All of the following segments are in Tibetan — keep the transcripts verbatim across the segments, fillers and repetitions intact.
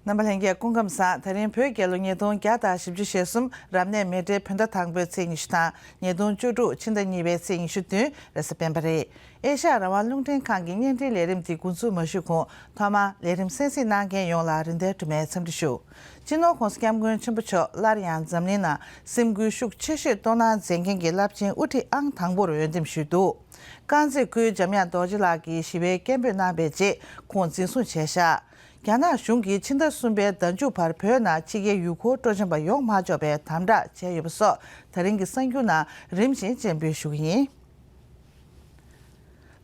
རྣམ་པ་ལྷན་རྒྱས་སྐུ་ཁམས་བཟང་། ད་རིང་བོད་རྒྱལ་ལོ་ཉིས་སྟོང་བརྒྱ་དང་བཞི་བཅུ་ཞེ་གསུམ་རབ་གནས་མེ་སྤྲེལ་བོད་ཟླ་དང་པོའི་ཚེས་ཉི་ཤུ་དང་ཉིས་སྟོང་བཅུ་དྲུག་ཕྱི་ཟླ་གཉིས་པའི་ཚེས་ཉི་ཤུ་བདུན་རེས་གཟའ་སྤེན་པ་རེད། ཨེ་ཤ་ཡ་རང་དབང་རླུང་འཕྲིན་ཁང་གི་བརྙན་འཕྲིན་ལས་རིམ་དེ་འགོ་འཛུགས་མ་ཞུས་གོང་ཐོག་མར་ལས་རིམ་གསན་གཟིགས་གནང་མཁན་ཡོངས་ལ་རིན་ལྡན་སྒྲོལ་མའི་འཚམས་འདྲི་ཞུ། སྤྱི་ནོར་༸གོང་ས་༸སྐྱབས་མགོན་ཆེན་པོ་མཆོག་སླར་ཡང་འཛམ་གླིང་ནང་སེམས་འགུལ་ཤུགས་ཆེ་ཤོས་གཏོང་གནང་མཛད་མཁན་གྱི་རླབས་ཆེན་དབུ་ཁྲིད་ཨང་དང་པོར་འོས་འདེམས་ཞུས་འདུག། དཀར་མཛེས་ཁུལ་འཇམ་དབྱངས་རྡོ་རྗེ་ལགས་ཀྱིས་ཞི་བའི་སྐད་འབོད་གནང་བའི་རྗེས་ཁོང་འཛིན་བཟུང་བྱས་བཞག། རྒྱ་ནག་གཞུང་གིས་ཕྱི་ཟླ་གསུམ་པའི་ཟླ་མཇུག་བར་བོད་ནང་ཕྱི་རྒྱལ་ཡུལ་སྐོར་སྤྲོ་འཆམ་པ་ཡོང་མ་ཆོག་པའི་དམ་དྲག་བྱས་ཡོད་པ་སོགས་ད་རིང་གི་གསར་འགྱུར་ནང་རིམ་བཞིན་སྤྱན་འབུལ་ཞུ་གི་ཡིན།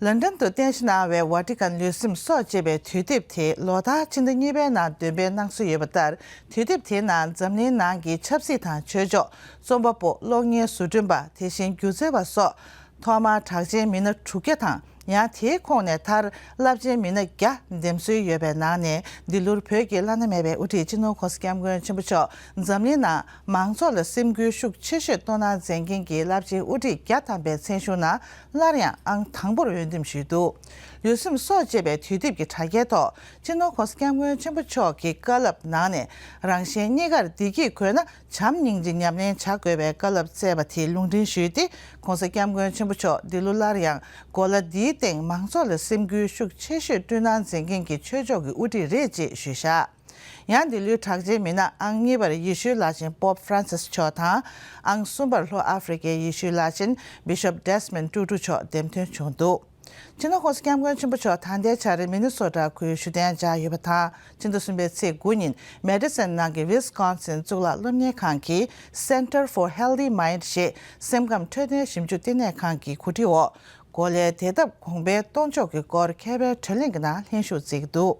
ལན་ཀྲན་དུ་རྟེན་གཞི་གནང་བའི་ཝ་ཏི་ཀན་ལུས་སེམས་སྲོག་ཅེས་པའི་དུས་དེབ་དེ་ལོ་ལྟར་ཕྱི་ཟླ་གཉིས་པའི་ནང་འདོན་སྤེལ་གནང་སྲོལ་ཡོད་པ་ལྟར། དུས་དེབ་དེའི་ནང་འཛམ་གླིང་ནང་གི་ཆབ་སྲིད་དང་ཆོས་ཕྱོགས། རྩོམ་པ་པོ། གློག་བརྙན་བཟོ་སྐྲུན་པ། དེ་བཞིན་སྒྱུ་རྩལ་བ་སོགས་ཐོག་མར་གྲགས་ཅན་མི་སྣ་དྲུག་བརྒྱ་དང་། ཡང་དེའི་ཁོངས་ནས་མཐར་རླབས་ཆེན་མི་སྣ་བརྒྱ་འདེམས་སྲོལ་ཡོད་པའི་ནང་ནས། འདི་ལོར་བོད་ཀྱི་བླ་ན་མེད་པའི་དབུ་ཁྲིད་སྤྱི་ནོར་༸གོང་ས་༸སྐྱབས་མགོན་ཆེན་པོ་མཆོག་འཛམ་གླིང་ནང་མང་ཚོགས་ལ་སེམས་འགུལ་ཤུགས་ཆེ་ཤོས་གཏོང་གནང་མཛད་མཁན་གྱི་རླབས་ཆེན་དབུ་ཁྲིད་བརྒྱ་ཐམ་པའི་མཚན་གཞུང་ནང་སླར་ཡང་ཨང་དང་པོར་འོས་འདེམས་ཞུས་འདུག། ལུས་སེམས་སྲོག་ཅེས་པའི་དུས་དེབ་ཀྱི་དྲ་རྒྱའི་ཐོག་སྤྱི་ནོར་༸གོང་ས་༸སྐྱབས་མགོན་ཆེན་པོ་མཆོག་གི་བཀའ་སློབ་ནང་ནས། རང་གཞན་གཉིས་ཀར་བདེ་སྐྱིད་དགོས་ན། བྱམས་སྙིང་རྗེ་ཉམས་ལེན་བྱ་དགོས་པའི་བཀའ་སློབ་སྩལ་བ་དེ་ལུང་འདྲེན་ཞུས་ཏེ། ༸གོང་ས་༸སྐྱབས་མགོན་ཆེན་པོ་མཆོག་འདི་ལོ་སླར་ཡང་གོ་ལ་འདིའི་སྟེང་མང་ཚོགས་ལ་སེམས་འགུལ་ཤུགས་ཆེ་ཤོས་བསྐྲུན་གནང་མཛད་མཁན་གྱི་ཆོས་ཕྱོགས་ཀྱི་དབུ་ཁྲིད་རེད་ཅེས་ཞུས་བཞག། ཡང་འདི་ལོའི་གྲགས་ཅན་མི་སྣ་ཨང་གཉིས་པར་ཡེ་ཤུའི་བླ་ཆེན་པོབ་ཧྥ་རན་སིས་མཆོག་དང་། ཨང་གསུམ་པར་ལྷོ་ཨ་ཧྥེ་རི་ཀའི་ཡེ་ཤུའི་བླ་ཆེན་བི་ཤོབ་ཌེ་སི་མོན་ཊུ་ཊུ་མཆོག་འདེམས་ཐོན་བྱུང་འདུག། སྤྱི་ནོར་༸གོང་ས་༸སྐྱབས་མགོན་ཆེན་པོ་མཆོག་ད་ལྟའི་ཆར་མི་ནི་སོ་ཊ་ཁུལ་བཞུགས་གདན་འཇགས་ཡོད་པ་དང་། ཕྱི་ཟླ་གསུམ་པའི་ཚེས་དགུ་ཉིན་མེ་ཌི་སན་ནང་གི་ཝིས་ཀོན་སིན་གཙུག་ལག་སློབ་གཉེར་ཁང་གི་Center for Healthy Mind ཞེས་སེམས་ཁམས་འཕྲོད་བསྟེན་ཞིབ་འཇུག་བསྟི་གནས་ཁང་གི་གོ་སྒྲིག་འོག་གོ་ལའི་དེ་ལྟབ་གོང་འཕེལ་གཏོང་ཕྱོགས་ཀྱི་སྐོར་མཁས་པའི་བགྲོ་གླེང་གི་ནང་ལྷན་ཞུགས་མཛད་ཀྱི་འདུག།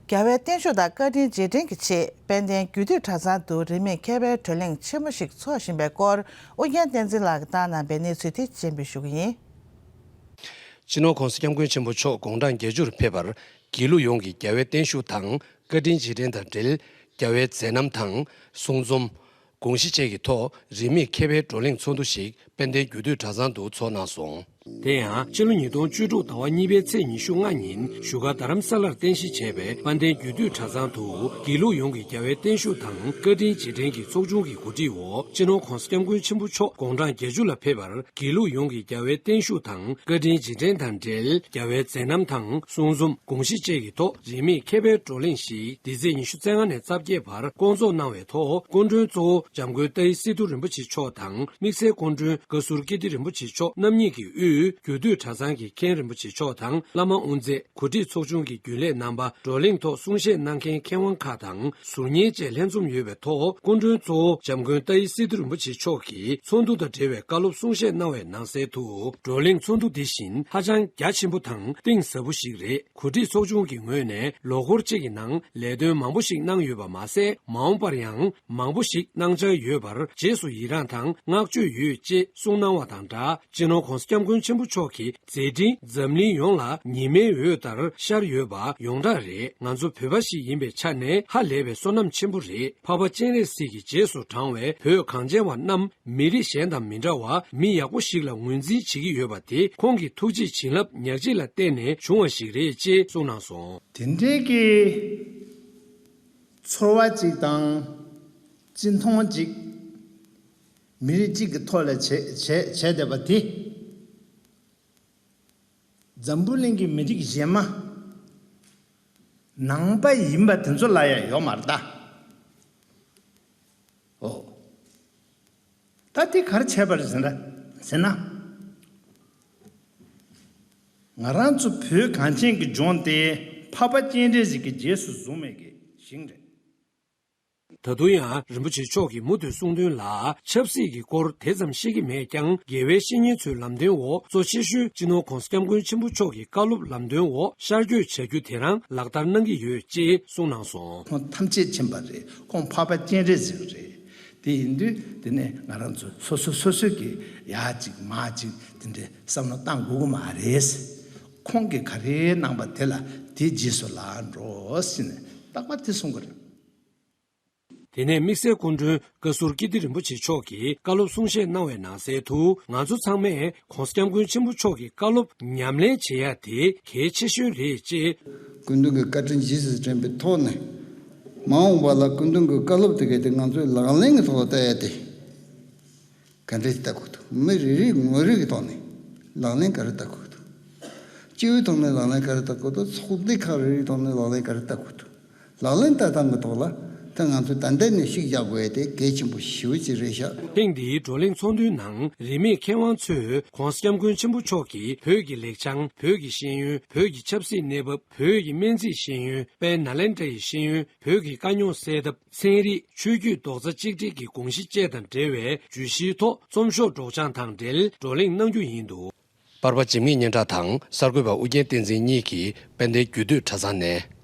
རྒྱལ་བའི་བརྟན་བཞུགས་དང་བཀའ་དྲིན་རྗེས་དྲན་གྱི་ཆེད་དཔལ་ལྡན་རྒྱུད་སྟོད་གྲྭ་ཚང་དུ་རིན་མེད་མཁས་པའི་བགྲོ་གླེང་ཆེན་མོ་ཞིག་འཚོགས་བཞིན་པའི་སྐོར་ཨུ་རྒྱན་བསྟན་འཛིན་ལགས་ཀྱིས་བཏང་གནང་པའི་གནས་ཚུལ་དེ་སྤྱན་འབུལ་ཞུ་གི་ཡིན། སྤྱི་ནོར་༸གོང་ས་༸སྐྱབས་མགོན་ཆེན་པོ་མཆོག་དགུང་གྲངས་བརྒྱད་ཅུར་ཕེབས་པར་དགེ་ལུགས་ཡོངས་ཀྱི་རྒྱལ་བའི་བརྟན་བཞུགས་དང་བཀའ་དྲིན་རྗེས་དྲན་དང་འབྲེལ་རྒྱལ་བའི་མཛད་རྣམ་དང་གསུང་རྩོམ། དགོངས་གཞི་བཅས་ཀྱི་ཐོག་རིན་མེད་མཁས་པའི་བགྲོ་གླེང་ཚོགས་འདུ་ཞིག་དཔལ་ལྡན་རྒྱུད་སྟོད་གྲྭ་ཚང་དུ་འཚོགས་གནང་སོང་། དེ་ཡང་ཕྱི་ལོ་ཉིས་སྟོང་བཅུ་དྲུག་ཟླ་བ་གཉིས་པའི་ཚེས་ཉི་ཤུ་ལྔ་ཉིན་བཞུགས་སྒར་རྡ་རམ་ས་ལར་རྟེན་གཞི་བྱས་པའི་དཔལ་ལྡན་རྒྱུད་སྟོད་གྲྭ་ཚང་དུ་དགེ་ལུགས་ཡོངས་ཀྱི་རྒྱལ་བའི་བརྟན་བཞུགས་དང་བཀའ་དྲིན་རྗེས་དྲན་གྱི་ཚོགས་ཆུང་གི་གོ་སྒྲིག་འོག་སྤྱི་ནོར་༸གོང་ས་༸སྐྱབས་མགོན་ཆེན་པོ་མཆོག་དགུང་གྲངས་བརྒྱད་ཅུ་ལ་ཕེབས་པར་དགེ་ལུགས་ཡོངས་ཀྱི་རྒྱལ་བའི་བརྟན་བཞུགས་དང་བཀའ་དྲིན་རྗེས་དྲན་དང་འབྲེལ་རྒྱལ་བའི་མཛད་རྣམ་དང་གསུང་རྩོམ་དགོངས་གཞི་བཅས་ཀྱི་ཐོག་རིན་མེད་མཁས་པའི་བགྲོ་གླེང་ཞིག་འདི་ཚེས་ཉི་ཤུ་རྩ་ལྔ་ནས་རྩ་བརྒྱད་བར་བསྐོང་ཚོགས་གནང་བའི་ཐོག་སྐུ་མགྲོན་གཙོ་བོ་འཇམ་མགོན་ཏཱ་ཡི་སི་ཏུ་རིན་པོ་ཆེ་མཆོག་དང་དམིགས་བསལ་སྐུ་མགྲོན་བཀའ་ཟུར་ཀིརྟི་རིན་པོ་ཆེ་མཆོག་རྣམ་གཉིས་ཀྱི་དབུས་རྒྱུད་སྟོད་གྲྭ་ཚང་གི་མཁན་རིན་པོ་ཆེ་མཆོག་དང་བླ་མ་དབུ་མཛད། གོ་སྒྲིག་ཚོགས་ཆུང་གི་རྒྱུན་ལས་རྣམ་པ་བགྲོ་གླེང་ཐོག་གསུང་བཤད་གནང་མཁན་མཁས་དབང་ཁག་དང་ཟུར་ཉན་བཅས་ལྷན་འཛོམས་ཡོད་པའི་ཐོག་སྐུ་མགྲོན་གཙོ་བོ་འཇམ་མགོན་ཏཱ་ཡི་སི་ཏུ་རིན་པོ་ཆེ་མཆོག་གིས་ཚོགས་འདུ་དང་འབྲེལ་བའི་བཀའ་སློབ་གསུང་བཤད་གནང་བའི་ནང་གསལ་དུ། བགྲོ་གླེང་ཚོགས་འདུ་འདི་བཞིན་ཧ་ཅང་རྒྱ་ཆེན་པོ་དང་གཏིང་ཟབ་པོ་ཞིག་རེད། གོ་སྒྲིག་ཚོགས་ཆུང་གི་ངོས་ནས་ལོ་འཁོར་གཅིག་གི་ནང་ལས་དོན་མང་པོ་ཞིག་གནང་ཡོད་པ་མ་ཟད། མ་འོངས་པར་ཡང་མང་པོ་ཞིག་གནང་འཆར་ཡོད་པར་རྗེས་སུ་ཡི་རངས་དང་བསྔགས་བརྗོད་ཡོད་ཅེས་གསུངས་གནང་བ་དང་སྦྲགས། སྤྱི་ནོར་༸གོང་ས་༸སྐྱབས་མགོན་ཆེན་པོ་མཆོག་གི་མཛད་འཕྲིན་འཛམ་གླིང་ཡོངས་ལ་ཉི་མའི་འོད་ལྟར་ཤར་ཡོད་པ་ཡོངས་གྲགས་རེད། ང་ཚོ་བོད་པ་ཞིག་ཡིན་པའི་ཆ་ནས་ཧ་ལས་པའི་བསོད་ནམས་ཆེན་པོ་རེད། འཕགས་པ་སྤྱན་རས་གཟིགས་ཀྱི་རྗེས་སུ་འབྲང་བའི་བོད་གངས་ཅན་བ་རྣམས་མི་རིགས་གཞན་དང་མི་འདྲ་བར་མི་ཡག་པོ་ཞིག་ལ་ངོས་འཛིན་བྱེད་ཀྱི་ཡོད་པ་དེ་ཁོང་གི་ཐུགས་རྗེ་བྱིན་རླབས་ཉག་གཅིག་ལ་བརྟེན་ནས་བྱུང་བ་ཞིག་རེད་ཅེས་གསུངས་གནང་སོང་། དེ་འདྲའི་གི་ཚོར་བ་ཅིག་དང་བརྩི་མཐོང་ཅིག་མི་རིགས་གཅིག་གི་ཐོག་ལ་བྱས་བྱས་བྱས་བསྡད་པ་དེ། འཛམ་བུ་གླིང་གི་མི་རིགས་གཞན་མ་ནང་པ་ཡིན་པ་དེ་ཚོ་ལ་ཡང་ཡོད་མ་རེད་ད། ཨོ། ད་དེ་ག་རེ་བྱས་པ་རེད་ཟེར་ན་ཟེར་ན། ང་རང་ཚོ་བོད་གངས་ཅན་གྱི་ལྗོངས་དེ་འཕགས་པ་སྤྱན་རས་གཟིགས་ཀྱི་རྗེས་སུ་བཟུང་བའི་གི་ཞིང་རེད། ད་དུང་ཡང་རིན་པོ་ཆེ་མཆོག་གིས་མུ་མཐུད་གསུངས་དོན་ལ། ཆབ་སྲིད་ཀྱི་སྐོར་དེ་ཙམ་ཤེས་ཀྱི་མེད་ཀྱང་། དགེ་བའི་བཤེས་གཉེན་ཚོའི་ལམ་སྟོན་འོག་གཙོ་ཆེ་ཤོས་སྤྱི་ནོར་༸གོང་ས་༸སྐྱབས་མགོན་ཆེན་པོ་མཆོག་གི་བཀའ་སློབ་ལམ་སྟོན་འོག་ཤར་བསྐྱོད་བྱ་རྒྱུ་དེ་རང་ལག་བསྟར་གནང་གི་ཡོད་ཅེས་གསུངས་གནང་སོང་། ཁོང་ཐམས་ཅད་མཁྱེན་པ་རེད། ཁོང་འཕགས་པ་སྤྱན་རས་གཟིགས་རེད། དེ་ཡིན་དུས་དེ་ནས་ང་རང་ཚོ་སོ་སོ་སོ་སོ་གི་ཡག་ཅིག་མ་ཅིག་དེ་འདྲའི་བསམ་བློ་བཏང་དགོས་ཀྱི་མ་རེད། ཁོང་གིས་ག་རེ་གནང་པ་དེ་ལ་དེ་རྗེས་སུ་ལ་འགྲོ་ཟེར་ནས་རྟག་པར་དེ་གསུང་གི་རེད། དེ་ནས་དམིགས་བསལ་སྐུ་མགྲོན་བཀའ་ཟུར་ཀིརྟི་རིན་པོ་ཆེ་མཆོག་གིས་བཀའ་སློབ་གསུང་བཤད་གནང་བའི་ནང་གསལ་དུ། ང་ཚོ་ཚང་མས་༸གོང་ས་༸སྐྱབས་མགོན་ཆེན་པོ་མཆོག་གི་བཀའ་སློབ་ཉམས་ལེན་བྱེད་ཡ་དེ་གལ་ཆེ་ཤོས་རེད་ཅེས། སྐུ་མདུན་གྱི་བཀའ་དྲིན་རྗེས་སུ་དྲན་པའི་ཐོག་ནས། མ་འོངས་པ་ལ་སྐུ་མདུན་གྱི་བཀའ་སློབ་དེ་གའི་དེ་ང་ཚོས་ལག་ལེན་གྱི་ཐོག་ལ་བསྟར་ཡ་དེ། ག་འདྲས་ལྟ་དགོས་འདུག་མི་རེ་རེའི་ངོ་རེ་གི་ཐོག་ནས་ལག་ལེན་ག་རེ་བསྟར་དགོས་འདུག་སྤྱི་པའི་ཐོག་ནས་ལག་ལེན་ག་རེ་བསྟར་དགོས་འདུག་ཚོགས་སྡེ་ཁག་རེ་རེའི་ཐོག་ནས་ལག་ལེན་ག་རེ་བསྟར་དགོས་འདུག་ལག་ལེན་བསྟར་སྟངས་ཀྱི་ཐོག་ལ་ད་ང་ཚོས་ད་ལྟ་ནས་ཤུགས་རྒྱག་དགོས་ཡ་དེ་གལ་ཆེན་པོ་ཞེ་པོ་ཅིག་རེད་ཤག་ཐེངས་འདིའི་བགྲོ་གླེང་ཚོགས་འདུའི་ནང་རིས་མེད་མཁས་དབང་ཚོས་༸གོང་ས་༸སྐྱབས་མགོན་ཆེན་པོ་མཆོག་གིས་བོད་ཀྱི་ལེགས་བྱང་། བོད་ཀྱི་ཤེས་ཡོན། བོད་ཀྱི་ཆབ་སྲིད་གནས་བབ། བོད་ཀྱི་སྨན་རྩིས་ཤེས་ཡོན། དཔལ་ནཱ་ལེནྡྲའི་ཤེས་ཡོན། བོད་ཀྱི་དཀའ་རྙོག་སེལ་ཐབས། ཚན་རིག་ཆོས་བརྒྱུད་རྡོག་རྩ་གཅིག་སྒྲིལ་གྱི་དགོངས་གཞི་བཅས་དང་འབྲེལ་བའི་བརྗོད་གཞིའི་ཐོག་རྩོམ་ཤོག་སྒྲོག་སྦྱང་དང་འབྲེལ་བགྲོ་གླེང་གནང་རྒྱུ་ཡིན་འདུག་པར་པ་འཇིགས་མེད་སྙན་གྲགས་དང་གསར་འགོད་པ་ཨུ་རྒྱན་བསྟན་འཛིན་གཉིས་ཀྱིས་དཔལ་ལྡན་རྒྱུད་སྟོད་གྲྭ་ཚང་ནས།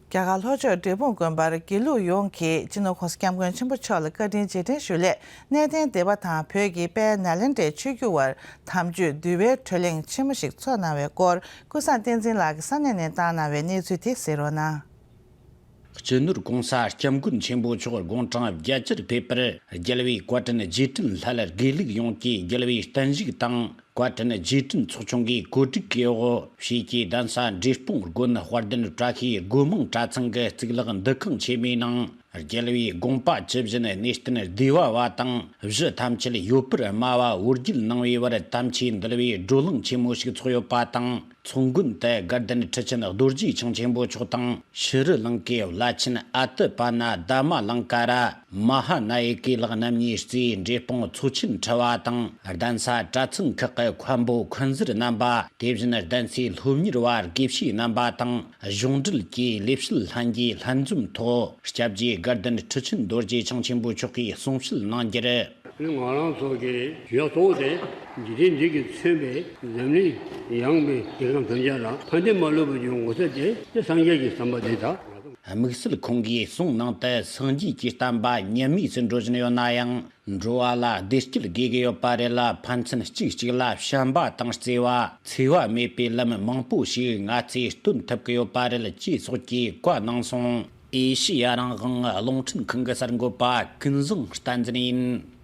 རྒྱ་གར་ལྷོ་ཕྱོགས་འབྲས་སྤུངས་དགོན་པར་དགེ་ལུགས་ཡོངས་ཀྱིས་སྤྱི་ནོར་༸གོང་ས་༸སྐྱབས་མགོན་ཆེན་པོ་མཆོག་ལ་བཀའ་དྲིན་རྗེས་དྲན་ཞུ་སླད། གནས་བརྟན་སྡེ་པ་དང་བོད་ཀྱི་དཔལ་ནཱ་ལེནྡྲའི་ཆོས་བརྒྱུད་དབར་དམ་ཆོས་འདུལ་བའི་གྲོས་གླེང་ཆེན་མོ་ཞིག་ཚོགས་གནང་བའི་སྐོར། ཀུན་བཟང་བསྟན་འཛིན་ལགས་ཀྱིས་ས་གནས་ནས་བཏང་གནང་བའི་གནས་ཚུལ་དེ་གསན་རོགས་གནང་། སྤྱི་ནོར་༸གོང་ས་༸སྐྱབས་མགོན་ཆེན་པོ་མཆོག་དགུང་གྲངས་བརྒྱད་ཅུར་ཕེབས་པར། རྒྱལ་བའི་བཀའ་དྲིན་རྗེས་དྲན་སླད། དགེ་ལུགས་ཡོངས་ཀྱིས་རྒྱལ་བའི་བརྟན་བཞུགས་དང་། བཀའ་དྲིན་རྗེས་དྲན་ཚོགས་ཆུང་གིས་གོ་སྒྲིག་གིས་འོག་བྱས་ཀྱི་གདན་ས་འབྲས་སྤུངས་དགོན་དཔལ་ལྡན་བཀྲ་ཤིས་སྒོ་མང་གྲྭ་ཚང་གི་གཙུག་ལག་འདུ་ཁང་ཆེན་མོའི་ནང་། རྒྱལ་བའི་དགོངས་པ་ཇི་བཞིན་གནས་བརྟན་བདེ་བ་བ་དང་། གཞི་ཐམས་ཅད་ཡོད་པར་སྨྲ་བ་འོད་བརྒྱལ་གནང་བའི་བར་དམ་ཆོས་འདུལ་བའི་བགྲོ་གླེང་ཆེན་མོ་ཞིག་ཚོགས་ཡོད་པ་དང་། ཚོགས་མགོན་དུ་དགའ་ལྡན་ཁྲི་ཆེན་རྡོ་རྗེ་འཆང་ཆེན་པོ་མཆོག་དང་། ཕྱི་རུ་ལང་ཀའི་བླ་ཆེན་ཨ་ཏི་པ་ན་དྷརྨ་ལང་ཀ་ར་མ་ཧཱ་ན་ཡི་ཀའི་ལགས་རྣམ་གཉིས་གཙོས་འབྲས་སྤུངས་ཚོགས་ཆེན་ཁྲི་པ་དང་། གདན་ས་གྲྭ་ཚང་ཁག་གི་མཁན་པོ་མཁན་ཟུར་རྣམ་པ། དེ་བཞིན་གདན་སའི་སློབ་གཉེར་བ་དགེ་བཤེས་རྣམ་པ་དང་། གཞུང་འབྲེལ་གྱི་ལས་བྱེད་ལྷན་རྒྱས་ལྷན་འཛོམས་ཐོག་སྐྱབས་རྗེ་དགའ་ལྡན་ཁྲི་ཆེན་རྡོ་རྗེ་འཆང་ཆེན་པོ་མཆོག་གིས་གསུང་བཤད་གནང་རྒྱུར། ང་རང་ཚོ་གི་ཞུ་ཡག་གཙོ་བོ་དེ། འཇིག་རྟེན་འདི་གིས་མཚོན་པའི་འཛམ་གླིང་ཡངས་པའི་རྒྱལ་ཁམས་ཐམས་ཅད་ལ་ཕན་བདེ་མ་ལུས་པ་ཡོང་དགོས་ས་དེ་དེ་སངས་རྒྱས་ཀྱི་བསམ་པ་དེ་དང་། དམིགས་བསལ་ཁོང་གིས་གསུང་ནང་དུ་སངས་རྒྱས་ཀྱི་བསྟན་པ་ཉམས་དམས་སུ་འགྲོ་བཞིན་ཡོད་ན་ཡང་། འགྲོ་བ་ལ་བདེ་སྐྱིད་དགོས་ཀྱི་ཡོད་པ་རེད་ལ། ཕན་ཚུན་གཅིག་གཅིག་ལ་བྱམས་པ་དང་བརྩེ་བ། འཚེ་བ་མེད་པའི་ལམ་མང་པོ་ཞིག་ང་ཚོས་སྟོན་ཐུབ་ཀྱི་ཡོད་པ་རེད་ཅེས་སོགས་ཀྱི་བཀའ་གནང་སོང་། ཨེ་ཤི་ཡ་རང་དབང་རླུང་འཕྲིན་ཁང་གི་གསར་འགོད་པ་ཀུན་བཟང་བསྟན་འཛིན་ཡིན།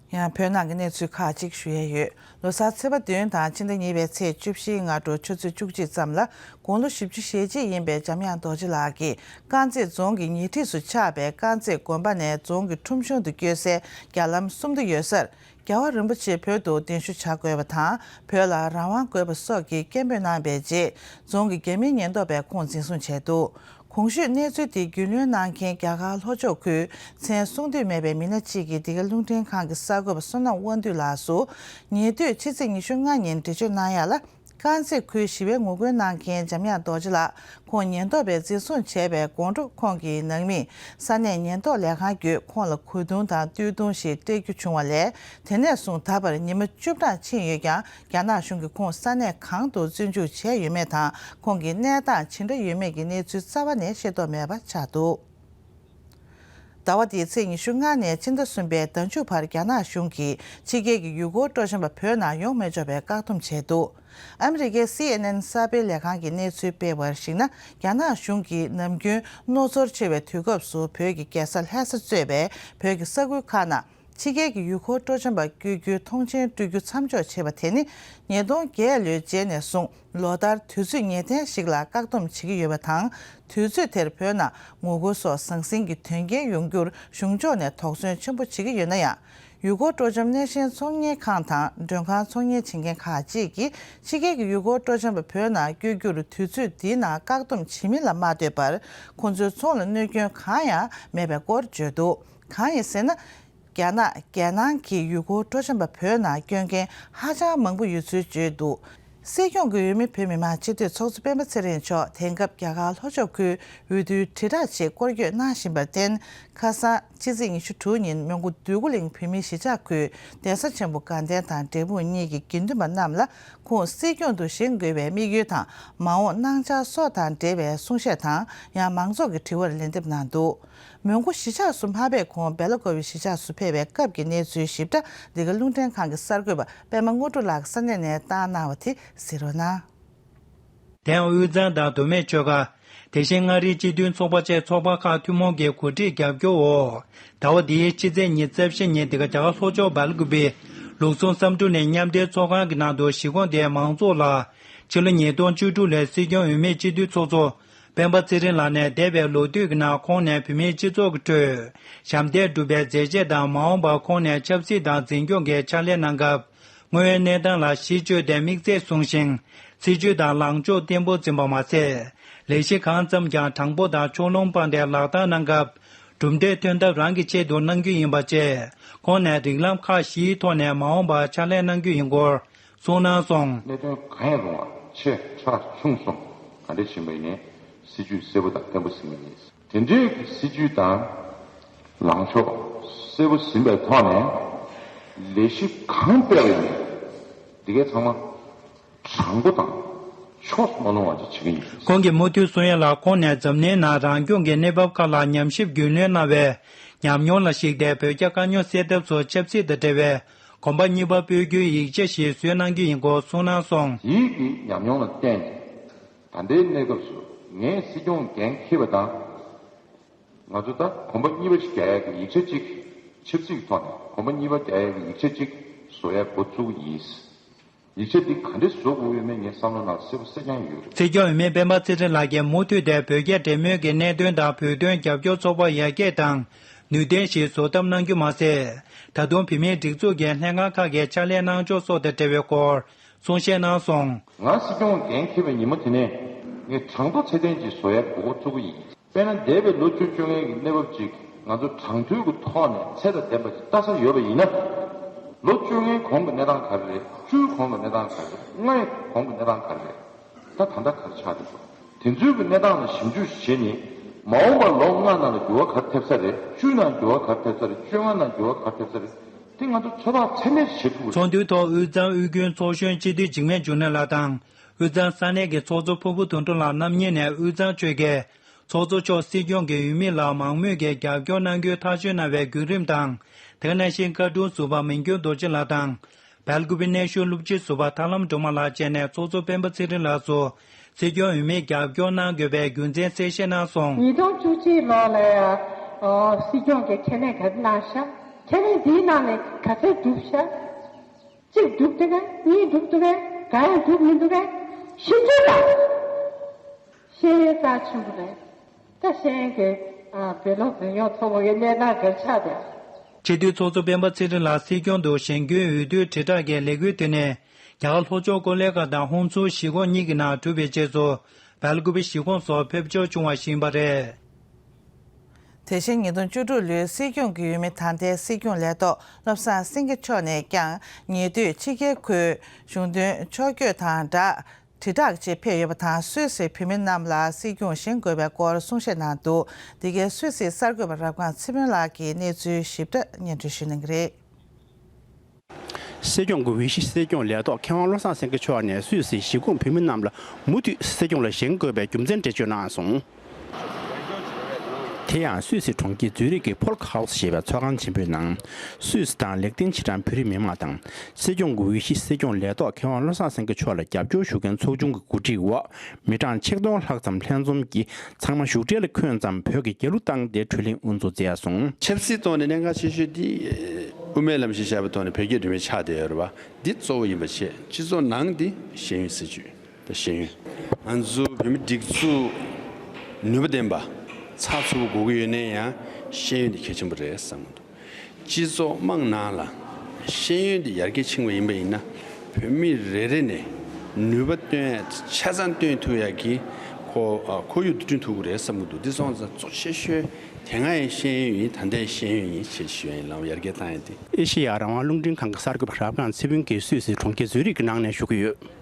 ཡང་བོད་ནང་གི་གནས་ཚུལ་ཁག་ཅིག་ཞུ་ཡས་ཡོད། ལོ་གསར་ཚེས་པ་བདུན་དང་ཕྱི་ཟླ་གཉིས་པའི་ཚེས་བཅུ་བཞིའི་སྔ་དྲོ་ཆུ་ཚོད་བཅུ་གཅིག་ཙམ་ལ་དགུང་ལོ་བཞི་བཅུ་ཞེ་གཅིག་ཡིན་པའི་འཇམ་དབྱངས་རྡོ་རྗེ་ལགས་ཀྱིས་དཀར་མཛེས་རྫོང་གི་ཉེ་འཁྲིས་སུ་ཆགས་པའི་དཀར་མཛེས་དགོན་པ་ནས་རྫོང་གི་ཁྲོམ་གཞུང་དུ་བསྐྱོད་སའི་རྒྱ་ལམ་གསུམ་དུ་ཡོད་སར། རྒྱལ་བ་རིན་པོ་ཆེ་བོད་དུ་གདན་ཞུ་བྱ་དགོས་པ་དང་། བོད་ལ་རང་དབང་དགོས་པ་སོགས་ཀྱི་སྐད་འབོད་གནང་བའི་རྗེས། རྫོང་གི་རྒྱ་མིའི་ཉེན་རྟོག་པས་ཁོང་འཛིན་བཟུང་བྱས་འདུག་གོང་ཞུས་གནས་ཚུལ་དེ་རྒྱུས་ལོན་གནང་མཁན་རྒྱ་གར་ལྷོ་ཕྱོགས་ཁུལ་མཚན་གསུང་འདོད་མེད་པའི་མི་སྣ་གཅིག་གིས་འདི་ག་རླུང་འཕྲིན་ཁང་གི་གསར་འགོད་པ་བསོད་ནམས་དབང་འདུས་ལགས་སུ། ཉེ་དུས་ཕྱི་ཚེས་ཉི་ཤུ་ལྔ་ཉིན་འགྲེལ་བརྗོད་གནང་ཡ་ལ། དཀར་མཛེས་ཁུལ་ཞི་བའི་ངོ་རྒོལ་གནང་མཁན་འཇམ་དབྱངས་རྡོ་རྗེ་ལགས་ཁོང་ཉེན་རྟོག་པས་འཛིན་བཟུང་བྱས་པའི་དགོང་དྲོ་ཁོང་གི་ནང་མིས་ས་གནས་ཉེན་རྟོག་ལས་ཁང་བརྒྱུད་ཁོང་ལ་གོས་ཐུང་དང་སྟོད་ཐུང་ཞིག་སྤྲད་རྒྱུ་བྱུང་བ་ལས། དེ་ནས་བཟུང་ད་བར་ཉི་མ་བཅུ་གྲངས་ཕྱིན་ཡོད་ཀྱང་། རྒྱ་ནག་གཞུང་གིས་ཁོང་ས་གནས་གང་དུ་བཙོན་འཇུག་བྱས་ཡོད་མེད་དང་། ཁོང་གི་གནས་སྟངས་ཇི་འདྲ་ཡོད་མེད་ཀྱི་གནས་ཚུལ་རྩ་བ་ནས་ཤེས་རྟོགས་མེད་པ་ཆགས་འདུག་ཟླ་བ་འདིའི་ཚེས་ཉི་ཤུ་ལྔ་ནས་ཕྱི་ཟླ་གསུམ་པའི་ཟླ་མཇུག་བར་རྒྱ་ནག་གཞུང་གིས་ཕྱི་རྒྱལ་གྱི་ཡུལ་སྐོར་སྤྲོ་འཆམ་པ་བོད་ནང་ཡོང་མི་ཆོག་པའི་བཀག་སྡོམ་བྱས་འདུག་ཨ་མི་རི་ཀའི་སི་ཨེན་ཨེན་གསར་སྤེལ་ལས་ཁང་གིས་གནས་ཚུལ་སྤེལ་བར་གཞིགས་ན། རྒྱ་ནག་གཞུང་གིས་ནམ་རྒྱུན་རྣོ་ཚོར་ཆེ་བའི་དུས་སྐབས་སུ་བོད་ཀྱི་རྒྱལ་ས་ལྷ་ས་གཙོས་པའི་བོད་ཀྱི་ས་ཁུལ་ཁག་ནང་ཕྱི་རྒྱལ་གྱི་ཡུལ་སྐོར་སྤྲོ་འཆམ་པ་བསྐྱོད་རྒྱུའི་མཐོང་མཆན་སྤྲོད་རྒྱུ་མཚམས་འཇོག་བྱས་པ་དེ་ནི། ཉིས་སྟོང་བརྒྱད་ལོའི་རྗེས་ནས་བཟུང་ལོ་ལྟར་དུས་ཚོད་ངེས་གཏན་ཞིག་ལ་བཀག་སྡོམ་བྱེད་ཀྱི་ཡོད་པ་དང་། དུས་ཚོད་དེར་བོད་ནང་ངོ་རྒོལ་སོགས་ཟང་ཟིང་གི་དོན་རྐྱེན་ཡོང་རྒྱུར་གཞུང་ཕྱོགས་ནས་དོགས་ཟོན་ཆེན་པོ་བྱེད་ཀྱི་ཡོད་ན་ཡང་། ཡུལ་སྐོར་སྤྲོ་འཆམ་སྣེ་ཤན་ཚོང་གཉེར་ཁང་དང་མགྲོན་ཁང་ཚོང་གཉེར་བྱེད་མཁན་ཁག་ཅིག་གིས་ཕྱི་རྒྱལ་གྱི་ཡུལ་སྐོར་སྤྲོ་འཆམ་པ་བོད་ནང་བསྐྱོད་རྒྱུར་དུས་ཚོད་འདིའི་ནང་བཀག་སྡོམ་བྱེད་མིན་ལ་མ་ལྟོས་པར། ཁོང་ཚོའི་ཚོང་ལ་གནོད་སྐྱོན་གང་ཡང་མེད་པའི་སྐོར་བརྗོད་འདུག་གང་ཡིན་ཟེར་ན། རྒྱ་ནག་རྒྱལ་ནང་གི་ཡུལ་སྐོར་སྤྲོ་འཆམ་པ་བོད་ནང་བསྐྱོད་མཁན་ཧ་ཅང་མང་པོ་ཡོད་ཚུལ་བརྗོད་འདུག་སྲིད་སྐྱོང་གིས་འོས་མི་བོད་མི་མང་སྤྱི་འཐུས་ཚོགས་གཙོ་སྤེན་པ་ཚེ་རིང་མཆོག་དེང་སྐབས་རྒྱ་གར་ལྷོ་ཕྱོགས་ཁུལ་འོས་བསྡུའི་དྲིལ་བསྒྲགས་ཆེད་སྐོར་སྐྱོད་གནང་བཞིན་པར་བརྟེན། ཁ་སང་ཕྱི་ཚེས་ཉི་ཤུ་དྲུག་ཉིན་མོན་གྷོ་འདོད་རྒུ་གླིང་བོད་མིའི་གཞིས་ཆགས་ཁུལ་གདན་ས་ཆེན་པོ་དགའ་ལྡན་དང་འབྲས་སྤུངས་གཉིས་ཀྱི་དགེ་འདུན་པ་རྣམས་ལ་ཁོང་སྲིད་སྐྱོང་དུ་བཞེངས་དགོས་པའི་དམིགས་ཡུལ་དང་མ་འོངས་གནང་འཆར་སོགས་དང་འབྲེལ་བའི་གསུང་བཤད་དང་ཡང་མང་ཚོགས་ཀྱི་དྲི་བར་ལན་འདེབས་གནང་འདུག་མོན་གྷོ་གཞིས་ཆགས་སུ་མ་ཕེབས་གོང་སྦེ་ལ་ཀོ་བའི་གཞིས་ཆགས་སུ་ཕེབས་པའི་སྐབས་ཀྱི་གནས་ཚུལ་ཞིབ་ཕྲ་འདི་ག་རླུང་འཕྲིན་ཁང་གི་གསར་འགོད་པ་པད་མ་དངོས་གྲུབ་ལགས་ཀྱིས་ས་གནས་ནས་བཏང་གནང་བ་དེ་གཟིགས་རོགས་གནང་། དེང་དབུས་གཙང་དང་མདོ་སྨད་ཆོལ་ཁ། དེ་བཞིན་མངའ་རིས་སྤྱི་མཐུན་ཚོགས་པ་བཅས་ཚོགས་པ་ཁག་ཐུན་མོང་གི་གོ་སྒྲིག་རྒྱབ་སྐྱོར་འོག་ཟླ་བ་འདིའི་ཕྱི་ཚེས་ཉི་ཤུ་རྩ་བཞི་ཉིན་འདི་ག་རྒྱ་གར་ལྷོ་ཕྱོགས་སྦེལ་ཀུ་པེ་ལུགས་ཟུང་བསམ་གྲུབ་གླིང་མཉམ་འབྲེལ་ཚོགས་ཁང་གི་ནང་དུ་གཞིས་ཁོངས་དེའི་མང་ཚོགས་ལ་ཕྱི་ལོ་ཉིས་སྟོང་བཅུ་དྲུག་ལོའི་སྲིད་སྐྱོང་འོས་མི་སྤྱི་འཐུས་ཚོགས་གཙོ་སྤེན་པ་ཚེ་རིང་ལགས་ནས་འདས་པའི་ལོ་དུས་ཀྱི་ནང་ཁོང་ནས་བོད་མིའི་སྤྱི་ཚོགས་ཀྱི་ཁྲོད་ཞབས་འདེགས་སྒྲུབ་པའི་མཛད་རྗེས་དང་མ་འོངས་པར་ཁོང་ནས་ཆབ་སྲིད་དང་འཛིན་སྐྱོང་གི་ཕྱག་ལས་གནང་སྐབས། དངོས་ཡོད་གནས་སྟངས་ལ་གཞི་བཅོལ་ཏེ་དམིགས་ཚད་བཟུང་ཞིང་། སྲིད་ཇུས་དང་ལངས་ཕྱོགས་བརྟན་པོ་འཛིན་པ་མ་ཟད། ལས་གཞི་གང་བརྩམས་ཀྱང་དྲང་པོ་དང་ཕྱོགས་ལྷུང་སྤངས་ཏེ་ལག་བསྟར་གནང་སྐབས། གྲུབ་འབྲས་ཐོན་ཐབས་རང་གི་ཆེད་དུ་གནང་རྒྱུ་ཡིན་པ་བཅས། ཁོང་ནས་རིགས་ལམ་ཁག་བཞིའི་ཐོག་ནས་མ་འོངས་པར་ཕྱག་ལས་གནང་རྒྱུ་ཡིན་སྐོར་གསུངས་གནང་སོང་། གནད་དོན་གང་ཡང་རུང་བ་ཆེ་ཕྲ་ཆུང་གསུམ་ག་འདྲ་ཕྱིན་པ་ཡིན་ནའི་སྲིད་ཇུས་གསལ་པོ་དང་བརྟན་པོ་ཟིན་པ་ཡིན། དེ་འདྲའི་གི་སྲིད་ཇུས་དང་ལངས་ཕྱོགས་གསལ་པོ་ཟིན་པའི་ཐོག་ནས་ལས་གཞི་གང་སྤེལ་བ་ཡིན་ནའི་འདི་གའི་ཚང་མ་དྲང་པོ་དང་ཕྱོགས་སུ་མ་ལྷུང་བ་ཅིག་བྱེད་ཀྱི་ཡིན། ཁོང་གིས་མུ་མཐུད་གསུང་ཡ་ལ་ཁོང་ནས་འཛམ་གླིང་ནང་རང་སྐྱོང་གི་གནས་བབ་ཁག་ལ་ཉམས་ཞིབ་རྒྱུས་ལོན་གནང་བའི་ཉམས་མྱོང་ལ་གཞིགས་ཏེ་བོད་རྒྱ་དཀའ་རྙོག་སེལ་ཐབས་སུ་ཆབ་སྲིད་དང་འབྲེལ་བའི་གོམ་པ་གཉིས་པ་སྤོ་རྒྱུའི་ཡིག་ཆ་ཞིག་བཟོས་གནང་རྒྱུ་ཡིན་སྐོར་གསུངས་གནང་སོང་། དེའི་གི་ཉམས་མྱོང་ལ་བརྟེན་ནས། ད་ལྟའི་གནས་སྐབས་སུ་ངས་སྲིད་སྐྱོང་འགན་འཁྱེར་བ་དང་། ང་ཚོ་ད་གོམ་པ་གཉིས་པ་ཞིག་རྒྱག་ཡག་གི་ཡིག་ཆ་གཅིག་ཆབ་སྲིད་ཀྱི་ཐོག་ནས་གོམ་པ་གཉིས་པ་རྒྱག་ཡག་གི་ཡིག་ཆ་གཅིག་བཟོ་ཡག་འགོ་བཙུགས་ཡིན། ཡིག་ཆ་འདི་ག་འདྲས་བཟོ་དགོས་ཡོད་མེད་ངའི་བསམ་བློ་ནང་གསལ་པོ་གསལ་རྐྱང་ཡོད་རེད། སྲིད་སྐྱོང་འོས་མི་སྤེན་པ་ཚེ་རིང་ལགས་ཀྱིས་མུ་མཐུད་དེ་བོད་རྒྱ་འབྲེལ་མོལ་གྱི་གནད་དོན་དང་བོད་དོན་རྒྱབ་སྐྱོར་ཚོགས་པ་ཡར་རྒྱས་དང་ནུས་ལྡན་ཞིག་བཟོ་ཐབས་གནང་རྒྱུ་མ་ཟད། ད་དུང་བོད་མིའི་སྒྲིག་འཛུགས་ཀྱི་ལྷན་ཁང་ཁག་གི་ཕྱག་ལས་གནང་ཕྱོགས་སོགས་དང་འབྲེལ་བའི་སྐོར་གསུང་བཤད་གནང་སོང་། ང་སྲིད་སྐྱོང་འགན་འཁྱེར་བའི་ཉིན་མོ་དེ་ནས་ངས་དྲང་པོ་ཚད་ལྡན་ཅིག་བཟོ་ཡག་འགོ་བཙུགས་ཀྱི་ཡིན། དཔེར་ན་འདས་པའི་ལོ་བཅུ་བཅོ་ལྔའི་གི་གནས་བབ་ཅིག་ང་ཚོ་དྲང་བདེན་གྱི་ཐོག་ནས་ཚད་དང་ལྡན་པ་ཅིག་ལྟ་ས་ཡོད་པ་ཡིན་ན། ལོ་བཅོ་ལྔའི་གོང་གི་གནས་སྟངས་ག་རེ་རེད། བཅུའི་གོང་གི་གནས་སྟངས་ག་རེ་རེད། ལྔའི་གོང་གི་གནས་སྟངས་ག་རེ་རེད། ད་ད་ལྟ་ག་རེ་ཆགས་བསྡད་འདུག་དེ་ཚོའི་གི་གནས་སྟངས་ལ་ཞིབ་འཇུག་བྱས་ནས་མ་འོངས་པར་ལོ་ལྔ་ནང་ལ་འགྱུར་བ་ག་རེ་ཐེབས་ས་རེད། བཅུ་ནང་འགྱུར་བ་ག་རེ་ཐེབས་ས་རེད། བཅོ་ལྔ་ནང་འགྱུར་བ་ག་རེ་ཐེབས་ས་རེད། དེ་ང་ཚོ་ཚོད་དཔག་ཚད་མེད་བྱེད་ཐུབ་ཀྱི་རེད། ཚོགས་འདུའི་ཐོག་དབུས་གཙང་དབུས་རྒྱུན་ཚོགས་གཞོན་སྤྱི་འཐུས་འཇིགས་མེད་འབྱུང་གནས་ལགས་དང་། དབུས་གཙང་ས་གནས་ཀྱི་ཚོགས་གཙོ་ཕུར་བུ་དོན་གྲུབ་ལགས་རྣམ་གཉིས་ནས་དབུས་གཙང་ཆོལ་ཁའི་ཚོགས་གཙོ་མཆོག་སྲིད་སྐྱོང་གི་འོས་མི་ལ་མང་མོས་ཀྱིས་རྒྱབ་སྐྱོར་གནང་རྒྱུའི་ཐག་གཅོད་གནང་བའི་བརྒྱུད་རིམ་དང་། དེ་ནང་བཞིན་བཀའ་དྲུང་ཟུར་པ་མིང་སྐྱོན་རྡོ་རྗེ་ལགས་དང་། སྦེལ་ཀུ་པེ་གནས་བཞུགས་སློབ་སྤྱི་ཟུར་པ་ཐར་ལམ་སྒྲོལ་མ་ལགས་བཅས་ནས་ཚོགས་གཙོ་སྤེན་པ་ཚེ་རིང་ལགས་སུ་སྲིད་སྐྱོང་འོས་མིར་རྒྱབ་སྐྱོར་གནང་དགོས་པའི་རྒྱུ་མཚན་གསལ་བཤད་གནང་སོང་། ཉིས་སྟོང་བཅུ་གཅིག་ལོ་ལ་ཡང་སྲིད་སྐྱོང་གི་ཁས་ལེན་ག་རེ་གནང་ཤག་ཁས་ལེན་འདིའི་ནང་ནས་ག་ཚད་བསྒྲུབས་ཤག་གཅིག་བསྒྲུབས་འདུག་གས། གཉིས་བསྒྲུབས་འདུག་གས། གང་ཡང་བསྒྲུབས་མི་འདུག་གས། ཞིབ་འཇུག་དང་། ཤེས་ཡོན་རྩ་ཆེན་པོ་རེད། ད་ཤེས་ཡོན་གྱི་ཨ་བོད་ལུགས་འཛིན་སྐྱོང་ཚོགས་པ་གི་གནས་སྟངས་ག་རེ་ཆགས་བསྡད། སྤྱི་འཐུས་ཚོགས་གཙོ་སྤེན་པ་ཚེ་རིང་ལགས་སྲིད་སྐྱོང་དུ་གཞེན་སྐུལ་འོས་བསྡུའི་དྲིལ་བསྒྲགས་ཀྱི་ལས་འགུལ་དེ་ནི་རྒྱ་གར་ལྷོ་ཕྱོགས་ཀོ་ལི་གྷལ་དང་ཧུན་སུར་གཞིས་ཁོངས་གཉིས་ཀྱི་ནང་གྲུབ་པའི་རྗེས་སུ་སྦེལ་ཀུ་པེ་གཞིས་ཁོངས་སུ་ཕེབས་འབྱོར་བྱུང་བ་ཞིག་ཡིན་པ་རེད། དེ་བཞིན་ཉིས་སྟོང་བཅུ་དྲུག་ལོའི་སྲིད་སྐྱོང་གི་འོས་མི་ད་ལྟའི་སྲིད་སྐྱོང་ལས་ཐོག་བློ་བཟང་སེང་གེ་མཆོག་ནས་ཀྱང་ཉེ་དུས་ཕྱི་རྒྱལ་ཁུལ་གཞུང་དོན་ཕྱོགས་བསྐྱོད་དང་སྦྲགས། དྲིལ་བསྒྲགས་ཆེད་ཕེབས་ཡོད་པ་དང་། སུད་སིའི་བོད་མི་རྣམས་ལ་སྲིད་སྐྱོང་བཞེངས་དགོས་པའི་སྐོར་གསུང་བཤད་གནང་འདུག་འདི་གའི་སུད་སིའི་གསར་འགོད་པ་རབ་སྒང་ཚེ་སྨོན་ལགས་ཀྱིས་གནས་ཚུལ་ཞིབ་ཕྲ་སྙན་སྒྲོན་ཞུ་གནང་གི་རེད། སྲིད་སྐྱོང་གི་འོས་གཞི་སྲིད་སྐྱོང་ལས་ཐོག་མཁས་དབང་བློ་བཟང་སེང་གེ་མཆོག་ནས་སུད་སིའི་གཞིས་ཁོངས་བོད་མི་རྣམས་ལ་མུ་མཐུད་སྲིད་སྐྱོང་ལ་བཞེངས་དགོས་པའི་རྒྱུ་མཚན་འགྲེལ་བརྗོད་གནང་སོང་། དེ་ཡང་སུད་སི་གྲོང་ཁྱེར་ཛུ་རིག་གི་ཕོལ་ཁ་ཧའུ་སི་ཞེས་པའི་ཚོགས་ཁང་ཆེན་པོའི་ནང་། སུད་སི་དང་ལེགས་ལྡན་ཕྱི་འབྲེལ་བོད་རིགས་མི་མང་དང་། སྲིད་སྐྱོང་གི་འོས་གཞི་སྲིད་སྐྱོང་ལས་ཐོག་མཁས་དབང་བློ་བཟང་སེང་གེ་མཆོག་ལ་རྒྱབ་སྐྱོར་ཞུ་མཁན་ཚོགས་ཆུང་གི་གོ་སྒྲིག་འོག་མི་གྲངས་ཆིག་སྟོང་ལྷག་ཙམ་ལྷན་འཛོམས་ཀྱིས་ཚང་མ་བཞུགས་གྲལ་ལ་འཁོད་ཙམ་བོད་ཀྱི་རྒྱལ་གླུ་བཏང་སྟེ་གྲོས་གླེང་དབུ་འཛུགས་མཛད་སོང་། ཆབ་སྲིད་ཐོག་ནས་གནད་འགག་ཆེ་ཤོས་འདི་དབུ་མའི་ལམ་ཞེས་བྱ་བའི་ཐོག་ནས་བོད་རྒྱའི་འབྲེལ་མོལ་ཆགས་བསྡད་ཡོད་རེད་བ། འདི་གཙོ་བོ་ཡིན་པ་བྱས། སྤྱི་ཚོགས་ནང་འདི་ཤེས་ཡོན་སྲིད་བྱུས། ད་ཤེས་ཡོན། ང་ཚོ་བོད་མི་སྒྲིག་འཛུགས་ནུས་པ་ལྡན་པ་ཚགས་ཚུད་པོ་དགོས་ཀྱི་ཡོད་ན་ཡང་ཤེས་ཡོན་འདི་གལ་ཆེན་པོ་རེད་བསམ་གྱི་འདུག་སྤྱི་ཚོགས་དམངས་ནང་ལ་ཤེས་ཡོན་འདི་ཡར་རྒྱས་ཕྱིན་པ་ཡིན་པ་ཡིན་ན། བོད་མི་རེ་རེ་ནས་ནུས་པ་བཏོན་ཆ་ཚང་བཏོན་ཐུབ་ཡག་གི་ཁོ་ཁོར་ཡུག་འདི་བསྐྲུན་ཐུབ་ཀྱི་རེད་བསམ་གྱི་འདུག་འདི་སོང་ཙང་གཙོ་ཆེ་ཤོས་དེ་སྔ་ཡི་ཤེས་ཡོན་ཡིན། ད་ལྟའི་ཤེས་ཡོན་ཡིན་ཞེས་ཞུ་ཡ་ཡིན། ལམ་ཡར་རྒྱས་བཏང་ཡ་དེ། ཨེ་ཤེ་ཡ་རང་དབང་རླུང་འཕྲིན་ཁང་གི་གསར་འགོད་པ་རབ་སྒང་ཚེ་ཕུན་གྱིས་སུད་སི་གྲོང་ཁྱེར་ཛུ་རིག་གི་ནང་ནས་ཞུ་གི་ཡོད།